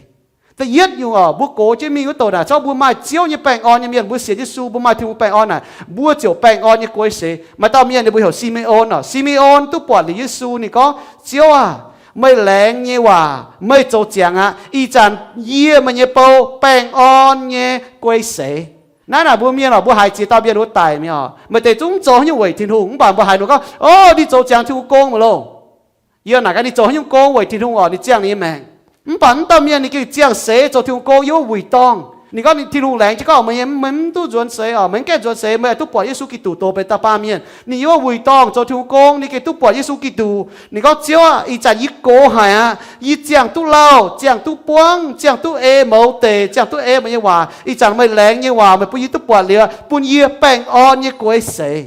Da'yietv nyungc oc, mbuo gox jienv mingh wuov douc naaic, se gorngv mbuo maaih Ziouv nyei baengh orn nyei mienh, mbuo sienx Yesu, mbuo maaih Tin-Hungh baengh orn naaic, mbuo ziouc baengh orn nyei guei seix. Maaih dauh mienh ninh mbuo heuc Si^me^on oc. Si^me^on duqv buatc liuz Yesu, ninh gorngv, Ziouv aah! Meih laengz nyei waac meih zoux ziangx aqv. Ih zanc yie meih nyei bou baengh orn nyei guei seix. Naaiv naaic mbuo mienh oc, mbuo haiz ziex dauh mienh wuov daic mi'aqv oc, maaih deix zungv zoux haaix nyungc weic Tin-Hungh, mv baac mbuo haiz ninh gorngv, O, ninh zoux ziangx Tin-Hungh gong maiv loh. Yie naaic gaax ninh zoux haaix nyungc gong weic Tin-Hungh oc, ninh ziangh ninh nyei maengc. Mv baac mv dauh mienh ninh gengh ziangh seix zoux Tin-Hungh gong yiem wuov wuic dorngh. Ninh gorngv ninh, Tin-Hungh laengz jienv gorngv, Meih nyei, meih mv duqv nzuonx seix oc, meih mv gaengh nzuonx seix, meih duqv buatc Yesu Giduc dox benx dauh baamh mienh. Ninh yiem wuov wuic dorngh zoux Tin-Hungh gong, ninh gengh duqv buatc Yesu Giduc. Ninh gorngv, Ziouv aah! Ih zanc yie gox haic aqv. Yie ziangh duqv lauh, ziangh duqv buangv, ziangh duqv ei mouz deic, ziangh duqv ei meih nyei waac. Ih zanc meih laengz nyei waac meih bun yie duqv buatc liuz, bun yie baengh orn nyei guei seix.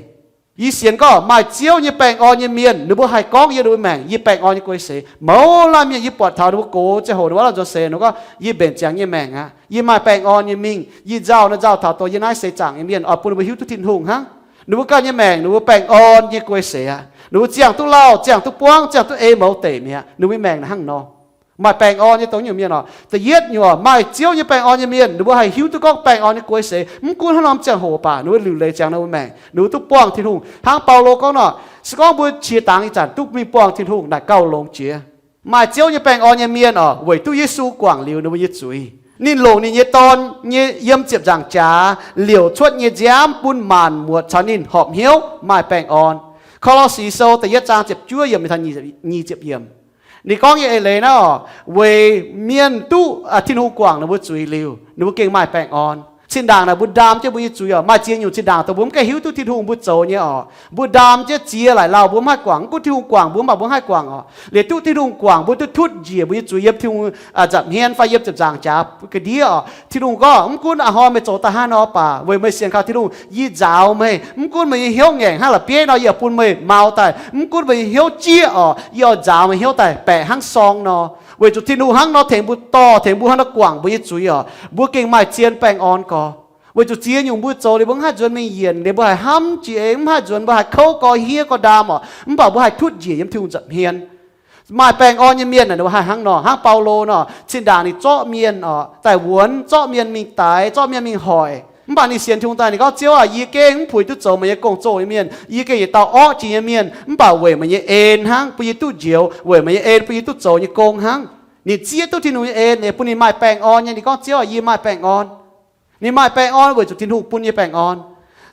Yie sienx gorngv maaih Ziouv nyei baengh orn nyei mienh, ninh mbuo haih gorngv yiem ninh mbuo maengc, yie baengh orn nyei guei seix. Mouz laanh mienh yie buatc taux ninh mbuo gox ziangh hoc ninh mbuo lorz nzuonx seix, ninh gorngv, yie mbenc ziangx nyei maengc aqv. Yie maaih baengh orn nyei mingh, yie nzauh naaiv nzauh taux dongh yie naaiv seix zaangc nyei mienh oix bun ninh mbuo hiuv duqv Tin-Hungh hnangv. Ninh mbuo ganh nyei maengc ninh mbuo baengh orn nyei guei seix aqv. Ninh mbuo ziangh duqv lauh, ziangh duqv buangv, ziangh duqv ei mouz deic mi'aqv. Ninh mbuo nyei maengc naaic hnangv nor. Maaih baengh orn nyei dongh nyungc mienh oc. Da'yietv nyungc, maaih Ziouv nyei baengh orn nyei mienh, ninh mbuo haih hiuv duqv gorngv baengh orn nyei guei seix. Mv gunv haaix norm ziangh hoc baac, ninh mbuo liuc leiz ziangx ninh mbuo maengc, ninh mbuo duqv buangh Tin-Hungh. Hnangv Baulo gorngv nor, se gorngv mbuo qiex dangx ih zanc duqv mingh buangh Tin-Hungh naaic gauh longx jiex. Maaih Ziouv nyei baengh orn nyei mienh oc, weic duqv Yesu guangc liuz ninh mbuo nyei zuiz. Ninh longc ninh nyei Dorn nyei yiem ziepc nzaangc jaax liouc cuotv nyei nziaamv bun maanc muotc caux ninh horpc hnyouv maaih baengh orn. Ko^lo^si Sou da'yietv zaang ziepc juov yiemc mingh taux nyic ziepc yiemc. Ninh gorngv nyei eix leiz naaiv oc, weic mienh duqv Tin-Hungh guangc ninh mbuo zuiz liuz, ninh mbuo gengh maaih baengh orn. Zinh ndaangc naaic mbuo ndaam jienv mbuo nyei zuiz oc. Maaih ziex nyungc zinh ndaangc dongh mbuo mv gaengh hiuv duqv Tin-Hungh mbuo zoux nyei oc. Mbuo ndaam jienv ziex laaic lauh mbuo mv haih guangc. Mv gunv Tin-Hungh guangc mbuo, mv baac mbuo mv haih guangc oc. Liuz duqv Tin-Hungh guangc mbuo duqv tutv njiec mbuo nyei zuiz yiem Tin-Hungh nza'hmien fai yiem ziepc nzaangc jaax ga'ndiev oc. Tin-Hungh gorngv, mv gunv a'hnoi meih zoux daaih hnangv nor baac, weic meih sienx kaux Tin-Hungh, yie nzaaux meih. Mv gunv meih nyei hnyouv ngaengc hnangv la'bieiv nor, yie yaac bun meih mau daaih. Mv gunv meih nyei hnyouv jieqv oc, yie oix nzaaux meih hnyouv daaih baeqc hnangv sorng nor. Weic zuqc Tin-Hungh hnangv nor tengx mbuo dorh, tengx mbuo hnangv nor guangc mbuo nyei zuiz oc, mbuo gengh maaih zien baengh orn gorx. Weic zuqc ziex nyungc mbuo zoux liuz mbuo mv haih nzuonx mingh yienc, liuz mbuo haiz hnamv jiex eix, mv haih nzuonx, mbuo haiz kouv gorx, hniev gorx, ndaam oc, mv baac mbuo haih tutv njiec yiem Tin-Hungh nza'hmien. Maaih baengh orn nyei mienh naaic ninh mbuo haih hnangv nor. Hnangv Baulo nor, zinh ndaangc ninh zorqv mienh oc, daaih wuonx, zorqv mienh mingh daix, zorqv mienh mingh hoic. Mv baac ninh sienx Tin-Hungh daaih ninh gorngv, Ziouv aac, yie gengh mv puix duqv zoux meih nyei gong-zoh nyei mienh, yie gengh yietc dauh orqv jiex nyei mienh, mv baac weic meih nyei en hnangv bun yie duqv njoux, weic meih nyei en bun yie duqv zoux nyei gong hnangv. Ninh zieqv duqv Tin-Hungh nyei en, ninh bun ninh maaih baengh orn nyei. Ninh gorngv, Ziouv aac, yie maaih baengh orn. Ninh maaih baengh orn weic zuqc Tin-Hungh bun nyei baengh orn.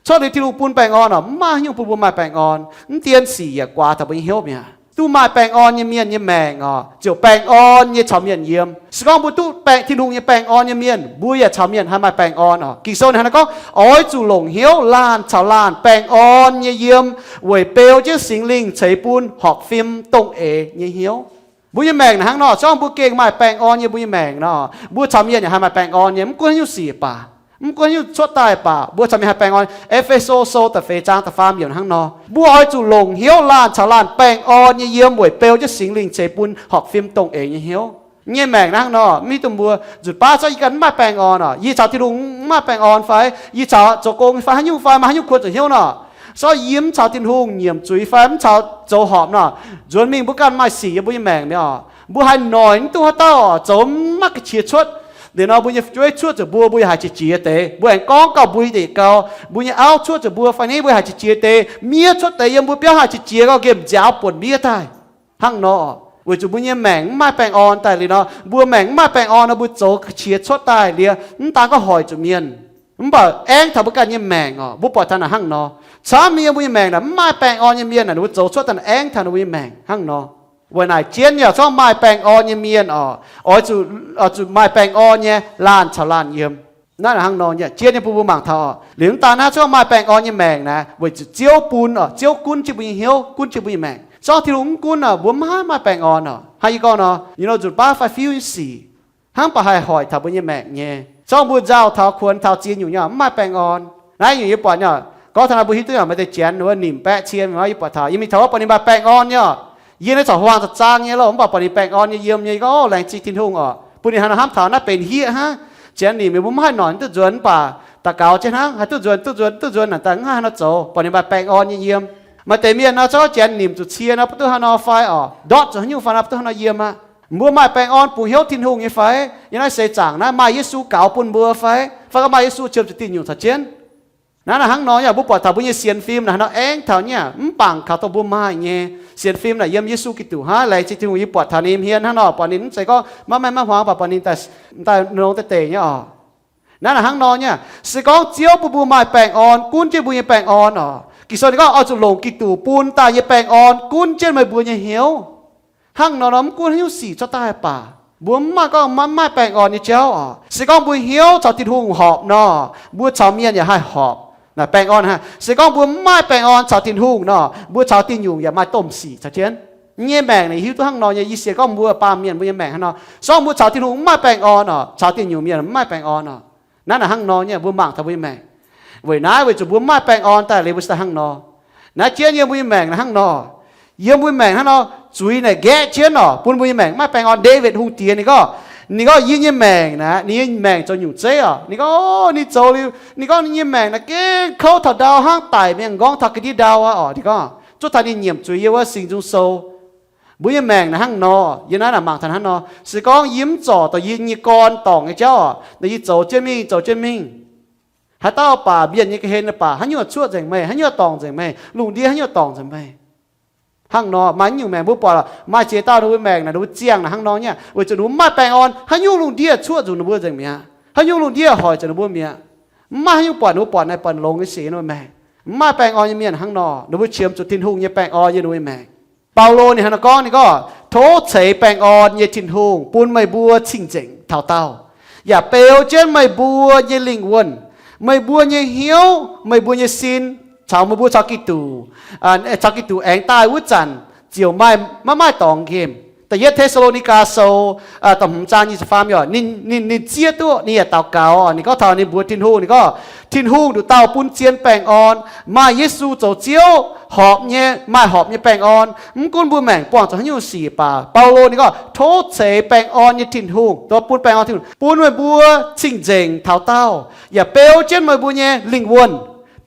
Cuotv liuz Tin-Hungh bun baengh orn oc, mv maaih haaix nyungc bun mbuo maaih baengh orn. Mv dien sic yaac guaax taux mbuo nyei hnyouv mi'aqv. Duqv maaih baengh orn nyei mienh nyei maengc oc, ziouc baengh orn nyei caux mienh yiem. Se gorngv mbuo duqv baengh, Tin-Hungh nyei baengh orn nyei mienh, mbuo yaac caux mienh haih maaih baengh orn oc. Ging-Sou ninh hnangv naaiv gorngv, Oix zuqc longc hnyouv laanh caux laanh baengh orn nyei yiem, weic beu jienv Singx Lingh ceix bun horpc fim dongh eix nyei hnyouv. Mbuo nyei maengc naaic hnangv nor, se gorngv mbuo gengh maaih baengh orn nyei mbuo nyei maengc nor, mbuo caux mienh yaac haih maaih baengh orn nyei. Mv gunv haaix nyungc sic baac, mv gunv haaix nyungc cuotv daaih baac, mbuo caux mienh haih baengh orn. E^fe^so Sou da'feix zaang da'faam yiemc hnangv nor, mbuo oix zuqc longc hnyouv laanh caux laanh baengh orn nyei yiem weic beu jienv Singx Lingh ceix bun horpc fim dongh eix nyei hnyouv. Nyei maengc naaiv hnangv nor, mv hiuv duqv mbuo nzutc baav zorqv yie ganh mv maaih baengh orn oc, yie caux Tin-Hungh mv maaih baengh orn fai, yie caux zoux gong fai haaix nyungc fai maaih haaix nyungc kuonx zuqc hnyouv nor, se gorngv yie mv caux Tin-Hungh nyiemc zuiz fai mv caux zoux horpc nor, nzuonx mingh mbuo ganh maaih sic yiem mbuo nyei maengc mi'aqv oc. Mbuo haih noic mv duqv haaix dauh oc, zoux mv maaih ga'qiex cuotv. Liuz nor mbuo nyei fu'jueiv cuotv zuqc mbuo, mbuo yaac haiz qiex jiez deix. Mbuo aengx gorngv gauh mbuo nyei deix gau, mbuo nyei auv cuotv zuqc mbuo fai ni, mbuo yaac haiz qiex jiez deix. Miev cuotv deix yiem mbuo biauv haih qiex jiez gau, nqemh nziaaux buonc miev daaih. Hnangv nor, weic zuqc mbuo nyei maengc mv maaih baengh orn daaih liuz nor, mbuo maengc mv maaih baengh orn nor, mbuo zoux ga'qiex cuotv daaih liuz, mv daan gorngv hoic zuqc mienh, mv baac aengv taux mbuo ganh nyei maengc oc. Mbuo buatc taux naaic hnangv nor, camv nyei yiem mbuo nyei maengc naaic, mv maaih baengh orn nyei mienh naaic, ninh mbuo zoux cuotv daaih aengv taux ninh mbuo nyei maengc hnangv nor. Weic naaic jienv yaac zorqv maaih baengh orn nyei mienh oc, oix zuqc, oix zuqc maaih baengh orn nyei laanh caux laanh yiem. Naaiv hnangv nor nyei, jienv nyei bun mbuo mangc taux oc. Liuz mv daan naaiv, zorqv maaih baengh orn nyei maengc naaic, weic zuqc Ziouv bun oc, Ziouv gunv jienv mbuo nyei hnyouv, gunv jienv mbuo nyei maengc. Zorqv Tin-Hungh mv gunv oc, mbuo mv haih maaih baengh orn oc. Hnangv yie gorngv nor, yie nor nzutc baav fai fiuv nyei sic hnangv baac haih hoic taux mbuo nyei maengc nyei. Zorqv mbuo nzauh taux kuonx taux ziex nyungc nyei oc, mv maaih baengh orn. Naaiv nyungc yie buatc nyei oc, gorngv taux naaiv mbuo hiuv duqv nyei oc, maaih deix janx wuov nimc baeqv cie mingh, yie buatc taux, yie mingh taux wuov buatc ninh maaih baengh orn nyei oc. Yie naaiv corc huaang za'zaang nyei loh, mv baac buatc ninh baengh orn nyei yiem nyei, gorngv, Laengz zingh Tin-Hungh oc, bun ninh hnangv nor hnamv taux naaiv benx hieqv hnangv. Janx nimc mingh mbuo mv haih noic duqv nzuonx, mv baac daux gaux jienv hnangv, haih duqv nzuonx, duqv nzuonx, duqv nzuonx naaic daaih mv haih hnangv nor zoux, buatc ninh maaih baengh orn nyei yiem. Maaih deix mienh nor, zorqv janx nimc zuqc cie nor, baav duqv hnangv nor fai oc, ndortv zuqc haaix nyungc fai nor, baav duqv hnangv nor yiem aqv. Mbuo maaih baengh orn bungx hnyouv Tin-Hungh nyei fai? Yiem naaiv seix zaangc naaiv maaih Yesu gaux bun mbuo fai? Fai gorngv maaih Yesu qiemx zuqc diuh nyungc caux jienv? Naaiv naaic hnangv nor nyei, mbuo buatc taux mbuo nyei sienx fim naaic hnangv nor aengv taux nyei, mv bangc kaux dongh mbuo maaih nyei. Sienx fim naaic yiem Yesu Giduc hnangv. Laengz zingh Tin-Hungh, yie buatc taux ninh hmien hnangv nor, buatc ninh mv zeiz gorngv maiv maengh maiv hmuangx, baac buatc ninh daaih, daaih longx daaih deic nyei oc. Naaiv naaic hnangv nor nyei, se gorngv Ziouv bun mbuo maaih baengh orn, gunv jienv mbuo nyei baengh orn oc. Ging-Sou ninh gorngv, Oix zuqc longc Giduc bun daaih nyei baengh orn gunv jienv meih mbuo nyei hnyouv. Hnangv nor nor, mv gunv haaix nyungc sic cuotv daaih baac, mbuo mv maaih gorngv maiv maaih baengh orn nyei jauv oc. Se gorngv mbuo hnyouv caux Tin-Hungh horpc nor, mbuo caux mienh yaac haih horpc. Naaic baengh orn hnangv. Se gorngv mbuo mv maaih baengh orn caux Tin-Hungh nor, mbuo caux diuh nyungc yaac maaih domh sic caux jienv. Yie nyei maengc naaic hiuv duqv hnangv nor nyei, yie sienx gorngv mbuo baamh mienh mbuo nyei maengc hnangv nor. Se gorngv mbuo caux Tin-Hungh mv maaih baengh orn oc, caux diuh nyungc mienh mv maaih baengh orn oc. Naaiv naaic hnangv nor nyei, mbuo mangc taux mbuo nyei maengc. Weic naaiv weic zuqc mbuo mv maaih baengh orn daaih liuz mbuo se daaih hnangv nor. Naaiv jienv yiem mbuo nyei maengc naaiv hnangv nor. Yiem mbuo nyei maengc hnangv nor, zuiz naaic nqaeqv jienv oc, bun mbuo nyei maengc mv maaih baengh orn. Ndaawitv Hungh Diex ninh gorngv, ninh gorngv, Yie nyei maengc naaic, ninh nyei maengc zoux nyungc zeiv oc. Ninh gorngv, ninh zoux liuz, ninh gorngv ninh nyei maengc naaic gengh kouv taux ndau hnangv, daic mingh nqorngv taux ga'ndiev ndau aqv oc. Ninh gorngv zuov taux ninh nyiemc zuiz yiem wuov Singx Nzung Sou. Mbuo nyei maengc naaiv hnangv nor, yie naaiv naaic mangc taux hnangv nor. Se gorngv yie mv zorc dongh yie nyei gorn dorngc nyei jauv oc, naaic yie zoux jienv mingh, zoux jienv mingh, haaix dauh baac mienh nyei ga'hlen baac haaix nyungc cuoqv nzengc meih, haaix nyungc dorngc nzengc meih, lungh ndiev haaix nyungc dorngc nzengc meih. Hnangv nor maaih nyungc maengc mbuo buatc maaih ziex dauh ninh mbuo maengc naaic ninh mbuo ziangh naaic hnangv nor nyei, weic zuqc ninh mbuo mv maaih baengh orn, haaix nyungc lungh ndiev cuoqv nzengc ninh mbuo nzengc mi'aqv, haaix nyungc lungh ndiev hoic nzengc ninh mbuo mi'aqv. Mv maaih haaix nyungc buatc ninh mbuo buatc naaic buatc longx nyei sic nyei maengc. Mv maaih baengh orn nyei mienh hnangv nor, ninh mbuo qiemx zuqc Tin-Hungh nyei baengh orn yie ninh mbuo nyei maengc. Baulo ninh hnangv nor gorngv, ninh gorngv, Tov ceix baengh orn nyei Tin-Hungh bun meih mbuo cing-nzengc taux daauh, yaac beu jienv meih mbuo nyei lingh wuonh, meih mbuo nyei hnyouv, meih mbuo nyei sin, caux meih mbuo caux Giduc, caux Giduc aengx daaih wuov zanc ziouc maaih, maiv maaih dorngx nqemh. Da'yietv Te^saa^lo^ni^gaa Sou da'hmz zaang nyic ziepc faam yiemc, ninh, ninh zieqv duqv, ninh yaac daux gaux, ninh gorngv taux ninh mbuox Tin-Hungh, ninh gorngv, Tin-Hungh nduqc dauh bun zien baengh orn, maaih Yesu zoux Ziouv horpc nyei, maaih horpc nyei baengh orn. Mv gunv mbuo maengc buangh zuqc haaix nyungc sic baac, Baulo ninh gorngv, Tov ceix baengh orn nyei Tin-Hungh, dov bun baengh orn Tin-Hungh, bun meih mbuo cing-nzengc taux daauh, yaac beu jienv meih mbuo nyei lingh wuonh,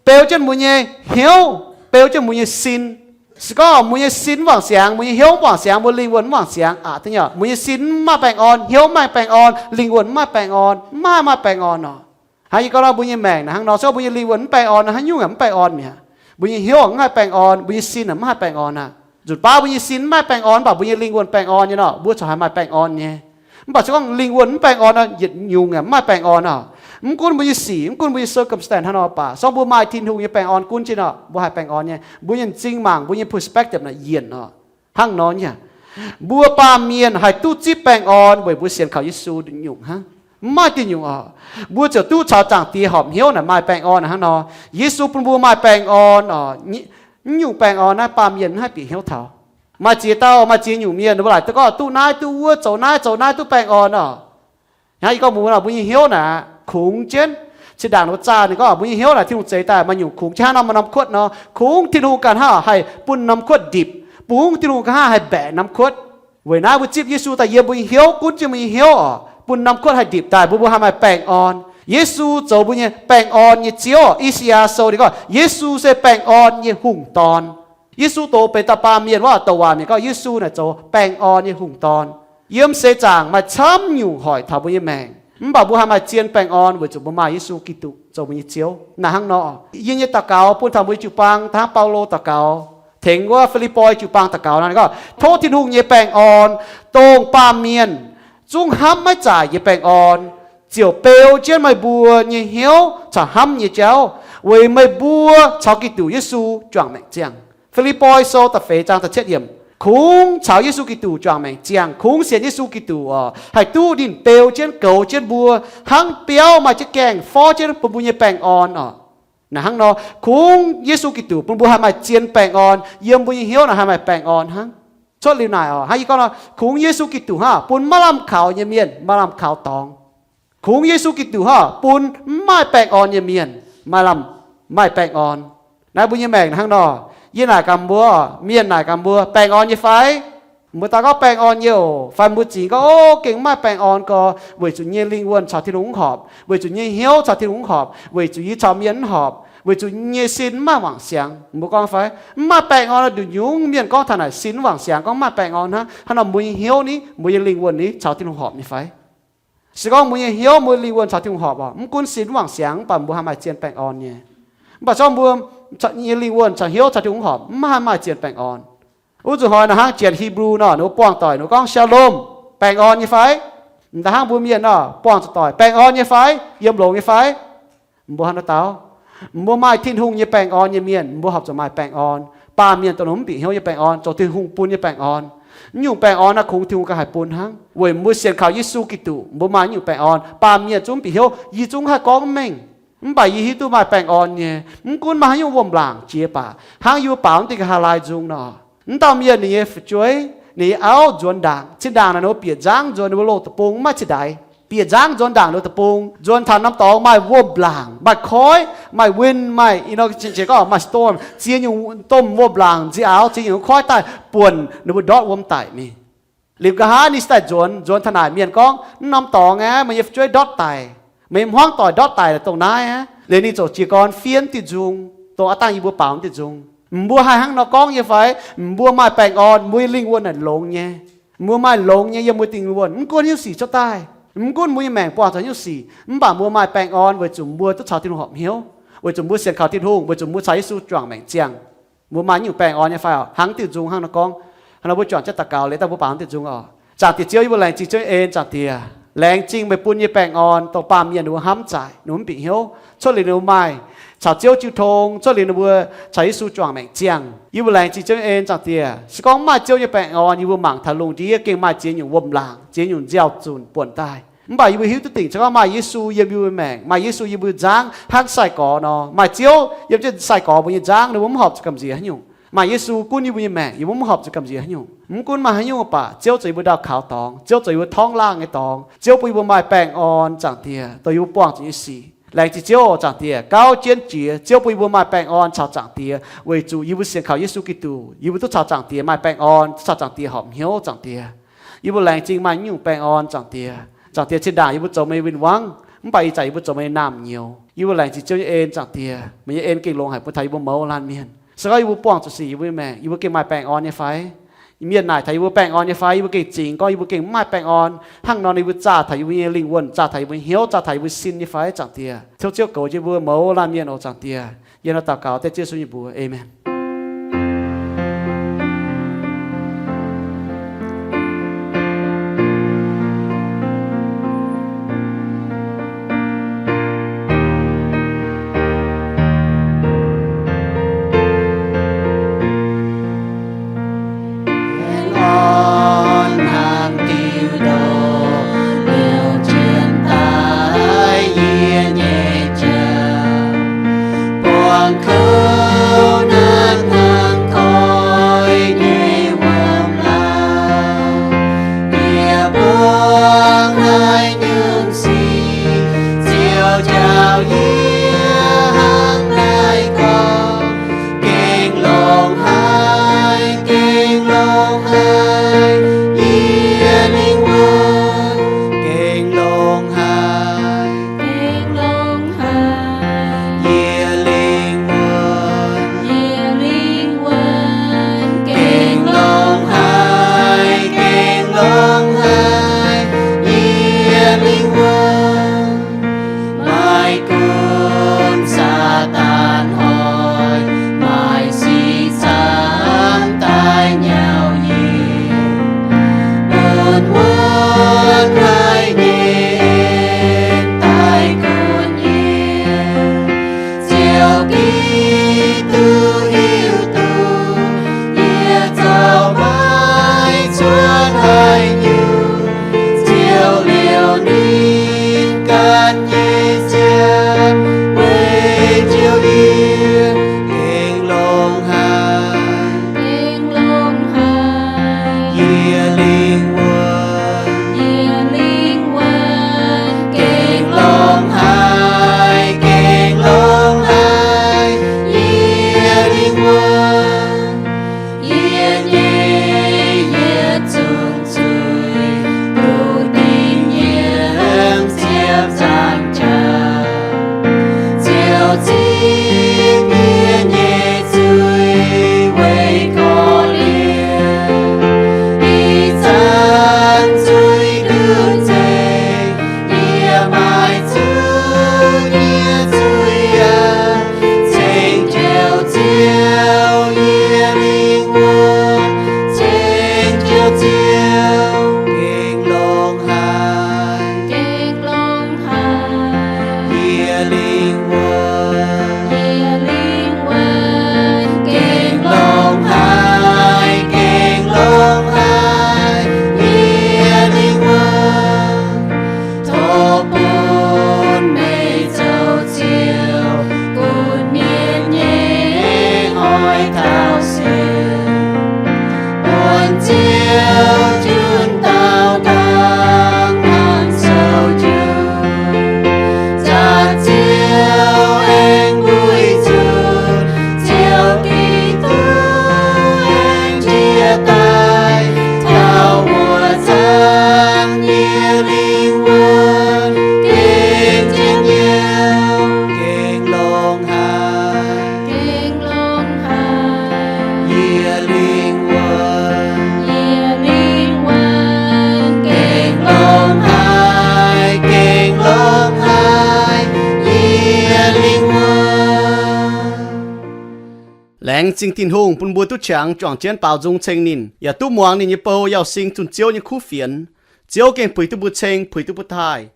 beu jienv mbuo nyei hnyouv, beu jienv mbuo nyei sin. Se gorngv mbuo nyei sin mv wangc siangx, mbuo nyei hnyouv mv wangc siangx, mbuo lingh wuonh mv wangc siangx aqv, mbuo nyei sin mv maaih baengh orn, hnyouv mv maaih baengh orn, lingh wuonh mv maaih baengh orn, mv maaih, maaih baengh orn nor. Hnangv yie gorngv nor, mbuo nyei maengc naaic hnangv nor, se gorngv mbuo nyei lingh wuonh mv baengh orn, haaix nyungc yaac mv baengh orn mi'aqv. Mbuo nyei hnyouv mv maaih baengh orn, mbuo nyei sin mv maaih baengh orn aqv. Nzunc baav mbuo nyei sin mv maaih baengh orn, mv baac mbuo nyei lingh wuonh baengh orn nyei nor, mbuo corc haih maaih baengh orn nyei. Mv baac se gorngv lingh wuonh mv baengh orn nor, yietc nyungc yaac mv maaih baengh orn aqv. Mv gunv mbuo nyei sic, mv gunv mbuo nyei circumstance hnangv nor baac, se gorngv mbuo maaih Tin-Hungh nyei baengh orn gunv jienv nor, mbuo haih baengh orn nyei. Mbuo nyei m'zing mangc, mbuo nyei perspective naaic yienc oc. Hnangv nor nyei, mbuo baamh mienh haih duqv zipv baengh orn weic mbuo sienx kaux Yesu nyungc hnangv. Mv maaih diuh nyungc oc. Mbuo ziouc duqv caux Zaangc Diex horpc hnyouv naaic maaih baengh orn hnangv nor. Yesu bun mbuo maaih baengh orn oc. Mv nyungc baengh orn naaiv baamh mienh mv haih bieqc hnyouv taux. Maaih ziex dauh, maaih ziex nyungc mienh ninh mbuo laaic duqv gorngv duqv naaiv duqv wuov, zoux naaiv zoux naaiv duqv baengh orn oc. Hnangv yie gorngv mbuo nor, mbuo nyei hnyouv naaic kungx jienv. Zinh ndaangc ninh mbuo zaah ninh gorngv mbuo nyei hnyouv naaic Tin-Hungh zeix daaih maaih nyungc kungx jienv hnangv nor, maaih norm kuotv nor, kungx Tin-Hungh ganh hnangv haih bun norm kuotv ndipc, kungx Tin-Hungh ganh hnangv haih mbaeqc norm kuotv. Weic naaiv mbuo zipv Yesu daaih yiem mbuo nyei hnyouv, gunv jienv mbuo nyei hnyouv oc, bun norm kuotv haih ndipc daaih, mbuo mbuo haih maaih baengh orn. Yesu zoux mbuo nyei baengh orn nyei Ziouv. I^saa^yaa Sou ninh gorngv Yesu se baengh orn nyei hungh dorn. Yesu doz benx dauh baamh mienh wuov, douc waac mienh gorngv Yesu naaic zoux baengh orn nyei hungh dorn. Yiem seix zaangc maaih camv nyungc hoic taux mbuo nyei maengc, mv baac mbuo haih maaih zien baengh orn weic zuqc mbuo maaih Yesu Giduc zoux mbuo nyei Ziouv. Naaic hnangv nor, yie nyei daux gaux bun taux mbuo jiu-baang daaih hnangv Baulo daux gaux, tengx wuov Fi^lipv^poi jiu-baang daux gaux nor, ninh gorngv, Tov Tin-Hungh nyei baengh orn, dongh baamh mienh zungv hnamv maiv zaaic nyei baengh orn, ziouc beu jienv meih mbuo nyei hnyouv caux hnamv nyei jauv, weic meih mbuo caux Giduc Yesu juangc maengc ziangh. Fi^lipv^poi Sou da'feix zaang da'cietv yiemc. Kungx caux Yesu Giduc juangc maengc ziangh, kungx sienx Yesu Giduc oc, haih duqv ninh beu jienv goux jienv mbuo hnangv biauv maaih jienv gaengh forv jienv bun mbuo nyei baengh orn oc. Naaic hnangv nor, kungx Yesu Giduc bun mbuo haih maaih zien baengh orn, yiem mbuo nyei hnyouv naaic haih maaih baengh orn hnangv. Cuotv liuz naaic oc, hnangv yie gorngv nor, kungx Yesu Giduc hnangv bun maiv lamh kaux nyei mienh maaih lamh kaux dorngx. Kungx Yesu Giduc hnangv bun mv maaih baengh orn nyei mienh maaih lamh, maaih baengh orn. Naaiv mbuo nyei maengc hnangv nor, yie naaic gaax mbuo, mienh naaic gaax mbuo, baengh orn nyei fai? Mbuo daaih gorngv baengh orn nyei oc. Fai mbuo zingx gorngv, O, gengh mv maaih baengh orn gorx, weic zuqc yie nyei lingh wuonh caux Tin-Hungh mv horpc, weic zuqc yie nyei hnyouv caux Tin-Hungh mv horpc, weic zuqc yie caux mienh mv horpc, weic zuqc yie nyei sin mv maaih wangc siangx. Mbuo gorngv fai? Mv maaih baengh orn nduqc nyungc. Mienh gorngv taux naaic sin mv wangc siangx, gorngv mv maaih baengh orn hnangv. Hnangv nor mbuo nyei hnyouv ni, mbuo nyei lingh wuonh ni caux Tin-Hungh horpc nyei fai? Se gorngv mbuo nyei hnyouv, mbuo lingh wuonh caux Tin-Hungh horpc oc, mv gunv sin mv wangc siangx, mv baac mbuo haih maaih zien baengh orn nyei. Mv baac se gorngv mbuo nyei lingh wuonh caux hnyouv caux Tin-Hungh horpc, mv haih maaih zien baengh orn. Wuov zuqc hnoi naaic hnangv janx Hipv^lu nor, ninh mbuo buangh doic, ninh mbuo gorngv, Shalom, baengh orn nyei fai? M'daaih hnangv mbuo mienh nor, buangh zuqc doic, baengh orn nyei fai? Yiem longx nyei fai? Mbuo hnangv nor dau, mbuo maaih Tin-Hungh nyei baengh orn nyei mienh, mbuo horpc zuqc maaih baengh orn. Baamh mienh dongh mv bieqc hnyouv nyei baengh orn, zoux Tin-Hungh bun nyei baengh orn. Naaiv nyungc baengh orn naaiv kungx Tin-Hungh ganh haih bun hnangv. Weic mbuo sienx kaux Yesu Giduc, mbuo maaih naaiv nyungc baengh orn. Baamh mienh zungv mv bieqc hnyouv, yie zungv haih gorngv mengh. Mv baac yie hiuv duqv maaih baengh orn nyei, mv gunv maaih haaix nyungc wuom-laangc jiex baac, hnangv yie mbuo baaux mv deix nqa'haav laai nzung nor. Mv dauh mienh ninh nyei fu'jueiv, ninh nyei auv nzuonx ndaangc, zinh ndaangc naaic ninh mbuo bieqc nzangv nzuonx, ninh mbuo loz deic-bung mv maaih zinh ndaix. Bieqc nzangv nzuonx ndaangc ninh mbuo deic-bung, nzuonx taux norm dorngx maaih wuom-laangc, maaih koiv, maaih wind, maaih, i nor, gorngv maaih storm, ziex nyungc domh wuom-laangc nziaaux, ziex nyungc koiv daaih buonc ninh mbuo ndortv wuom daic mingh. Liuz nqa'haav ninh se daaih nzuonx, nzuonx taux naaic mienh gorngv, Naaiv norm dorngx aeqv, meih nyei fu'jueiv ndortv daic, meih nyei hmuangv doic ndortv daic laaix dongh naaiv aqv. Liuz ninh ziouc jiez gorn fiev diuh nzung, dongh aav dangh yie mbuo baaux diuh nzung. Mbuo haih hnangv nor gorngv nyei fai? Mbuo maaih baengh orn, mbuo nyei lingh wuonh naaic longx nyei. Mbuo maaih longx nyei yiem mbuo nyei lingh wuonh, mv gunv haaix nyungc sic cuotv daaih, mv gunv mbuo nyei maengc buangh zuqc haaix nyungc sic, mv baac mbuo maaih baengh orn weic zuqc mbuo duqv caux Tin-Hungh horpc hnyouv, weic zuqc mbuo sienx kaux Tin-Hungh, weic zuqc mbuo caux Yesu juangc maengc ziangh. Mbuo maaih nyungc baengh orn nyei fai oc? Hnangv diuh nzung hnangv nor gorngv, hnangv nor mbuo juangc jienv daux gaux liuz daaih mbuo baaux diuh nzung oc. Zaangc Diex Ziouv, yie mbuo laengz zingh Ziouv nyei en. Zaangc Diex, laengz zingh meih bun nyei baengh orn dongh baamh mienh ninh mbuo hnamv zaaic, ninh mbuo mv bieqc hnyouv. Cuotv liuz ninh mbuo maaih caux Ziouv jiu tong, cuotv liuz ninh mbuo caux Yesu juangc maengc ziangh. Yie mbuo laengz zingh Ziouv nyei en. Zaangc Diex, se gorngv mv maaih Ziouv nyei baengh orn, yie mbuo mangc taux lungh ndiev gengh maaih ziex nyungc wuom-laangc, ziex nyungc nziaaux-zunc buonc daaih. Mv baac yie mbuo hiuv duqv dingc, se gorngv maaih Yesu yiem yie mbuo maengc, maaih Yesu yiem mbuo nzangv hnangv sai-gorx nor, maaih Ziouv yiem jienv sai-gorx mbuo nyei nzangv, ninh mbuo mv horpc zuqc gamh nziex haaix nyungc. Maaih Yesu gunv yie mbuo nyei maengc, yie mbuo mv horpc zuqc gamh nziex haaix nyungc. Mv gunv maaih haaix nyungc baac Ziouv zoux yie mbuo ndau kaux dorngx, Ziouv zoux yie mbuo torngv laangh nyei dorngx, Ziouv bun yie mbuo maaih baengh orn. Zaangc Diex, dongh yie mbuo buangh zuqc nyei sic, laengz zingh Ziouv. Zaangc Diex, gauv jienv jiex, Ziouv bun yie mbuo maaih baengh orn caux Zaangc Diex, weic zuqc yie mbuo sienx kaux Yesu Giduc, yie mbuo duqv caux Zaangc Diex maaih baengh orn, duqv caux Zaangc Diex horpc hnyouv. Zaangc Diex, yie mbuo laengz zingh maaih nyungc baengh orn. Zaangc Diex, Zaangc Diex, zinh ndaangc yie mbuo zoux meih nyei win-wangv, mv baac ih zanc yie mbuo zoux meih nyei naamh nyouz. Yie mbuo laengz zingh Ziouv nyei en. Zaangc Diex, meih nyei en gengh longx haic bun taux yie mbuo mouz laanh mienh. Se gorngv yie mbuo buangh zuqc sic, yie mbuo nyei maengc, yie mbuo gengh maaih baengh orn nyei fai? Mienh naaic taux yie mbuo baengh orn nyei fai? Yie mbuo gengh zingx gorngv yie mbuo gengh mv maaih baengh orn. Hnangv nor ninh mbuo zaah taux yie mbuo nyei lingh wuonh, zaah taux yie mbuo nyei hnyouv, zaah taux yie mbuo nyei sin nyei fai? Zaangc Diex, Ziouv, Ziouv goux jienv mbuo mouz laanh mienh oc. Zaangc Diex, yie hnangv nor daux gaux dengv Ziouv Yesu nyei mbuox, aamen. Orn hnangv diuh ndoqv liouh jienv daaih yie nyei jauv, buangh kouv naaiv hnangv koiv nyei wuom-laangc. Yie buangv haaix nyungc sic, Ziouv njaaux yie hnangv naaiv gorngv, gengh longx haic, gengh longx haic, yie lingh wuonh gengh longx haic, gengh longx haic, yie lingh wuonh, yie lingh wuonh gengh longx haic, gengh longx haic, yie lingh wuonh maaih gu Laengz zingh Tin-Hungh bun mbuo duqv qangx juangc jienv baaux nzung ceng ninh, yaac duqv muangx ninh nyei bou Yauh Sing zunh Ziouv nyei kuv fienx. Ziouv gengh puix duqv mbuo ceng, puix duqv mbuo taaih.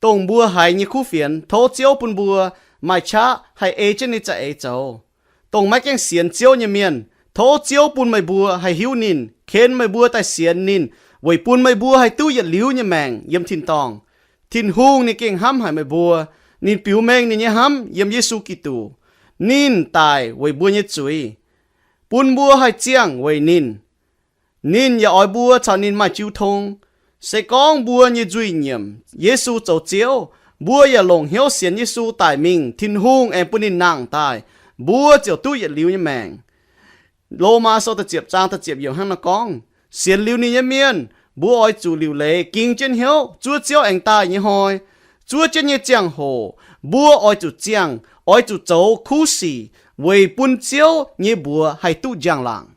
Dongh mbuo haiz nyei kuv fienx, tov Ziouv bun mbuo maaih qaqv haih ei jienv ninh za'eix zoux. Dongh maiv gaengh sienx Ziouv nyei mienh, tov Ziouv bun meih mbuo haih hiuv ninh, ken meih mbuo daaih sienx ninh, weic bun meih mbuo haih duqv yietc liuz nyei maengc yiem tin-dorngh. Tin-Hungh ninh gengh hnamv haic meih mbuo. Ninh biux mengh ninh nyei hnamv yiem Yesu Giduc. Ninh daic weic mbuo nyei zuiz, bun mbuo haih ziangh weic ninh. Ninh yaac oix mbuo caux ninh maaih jiu tong. Se gorngv mbuo nyei nzuih nyiemc Yesu zoux Ziouv, mbuo yaac longc hnyouv sienx Yesu daic mingh, Tin-Hungh aengx bun ninh nangh daaih, mbuo ziouc duqv yietc liuz nyei maengc. Lomaa Sou da'ziepc zaang da'ziepc yiemc hnangv naaiv gorngv, sienx liuz ninh nyei mienh, mbuo oix zuqc liuc leiz ging jienv hnyouv zuov Ziouv aengx daaih nyei hnoi. Zuov jienv nyei ziangh hoc, mbuo oix zuqc ziangh, oix zuqc zoux kuv sic weic bun Ziouv nyei mbuox haih duqv njang-laangc.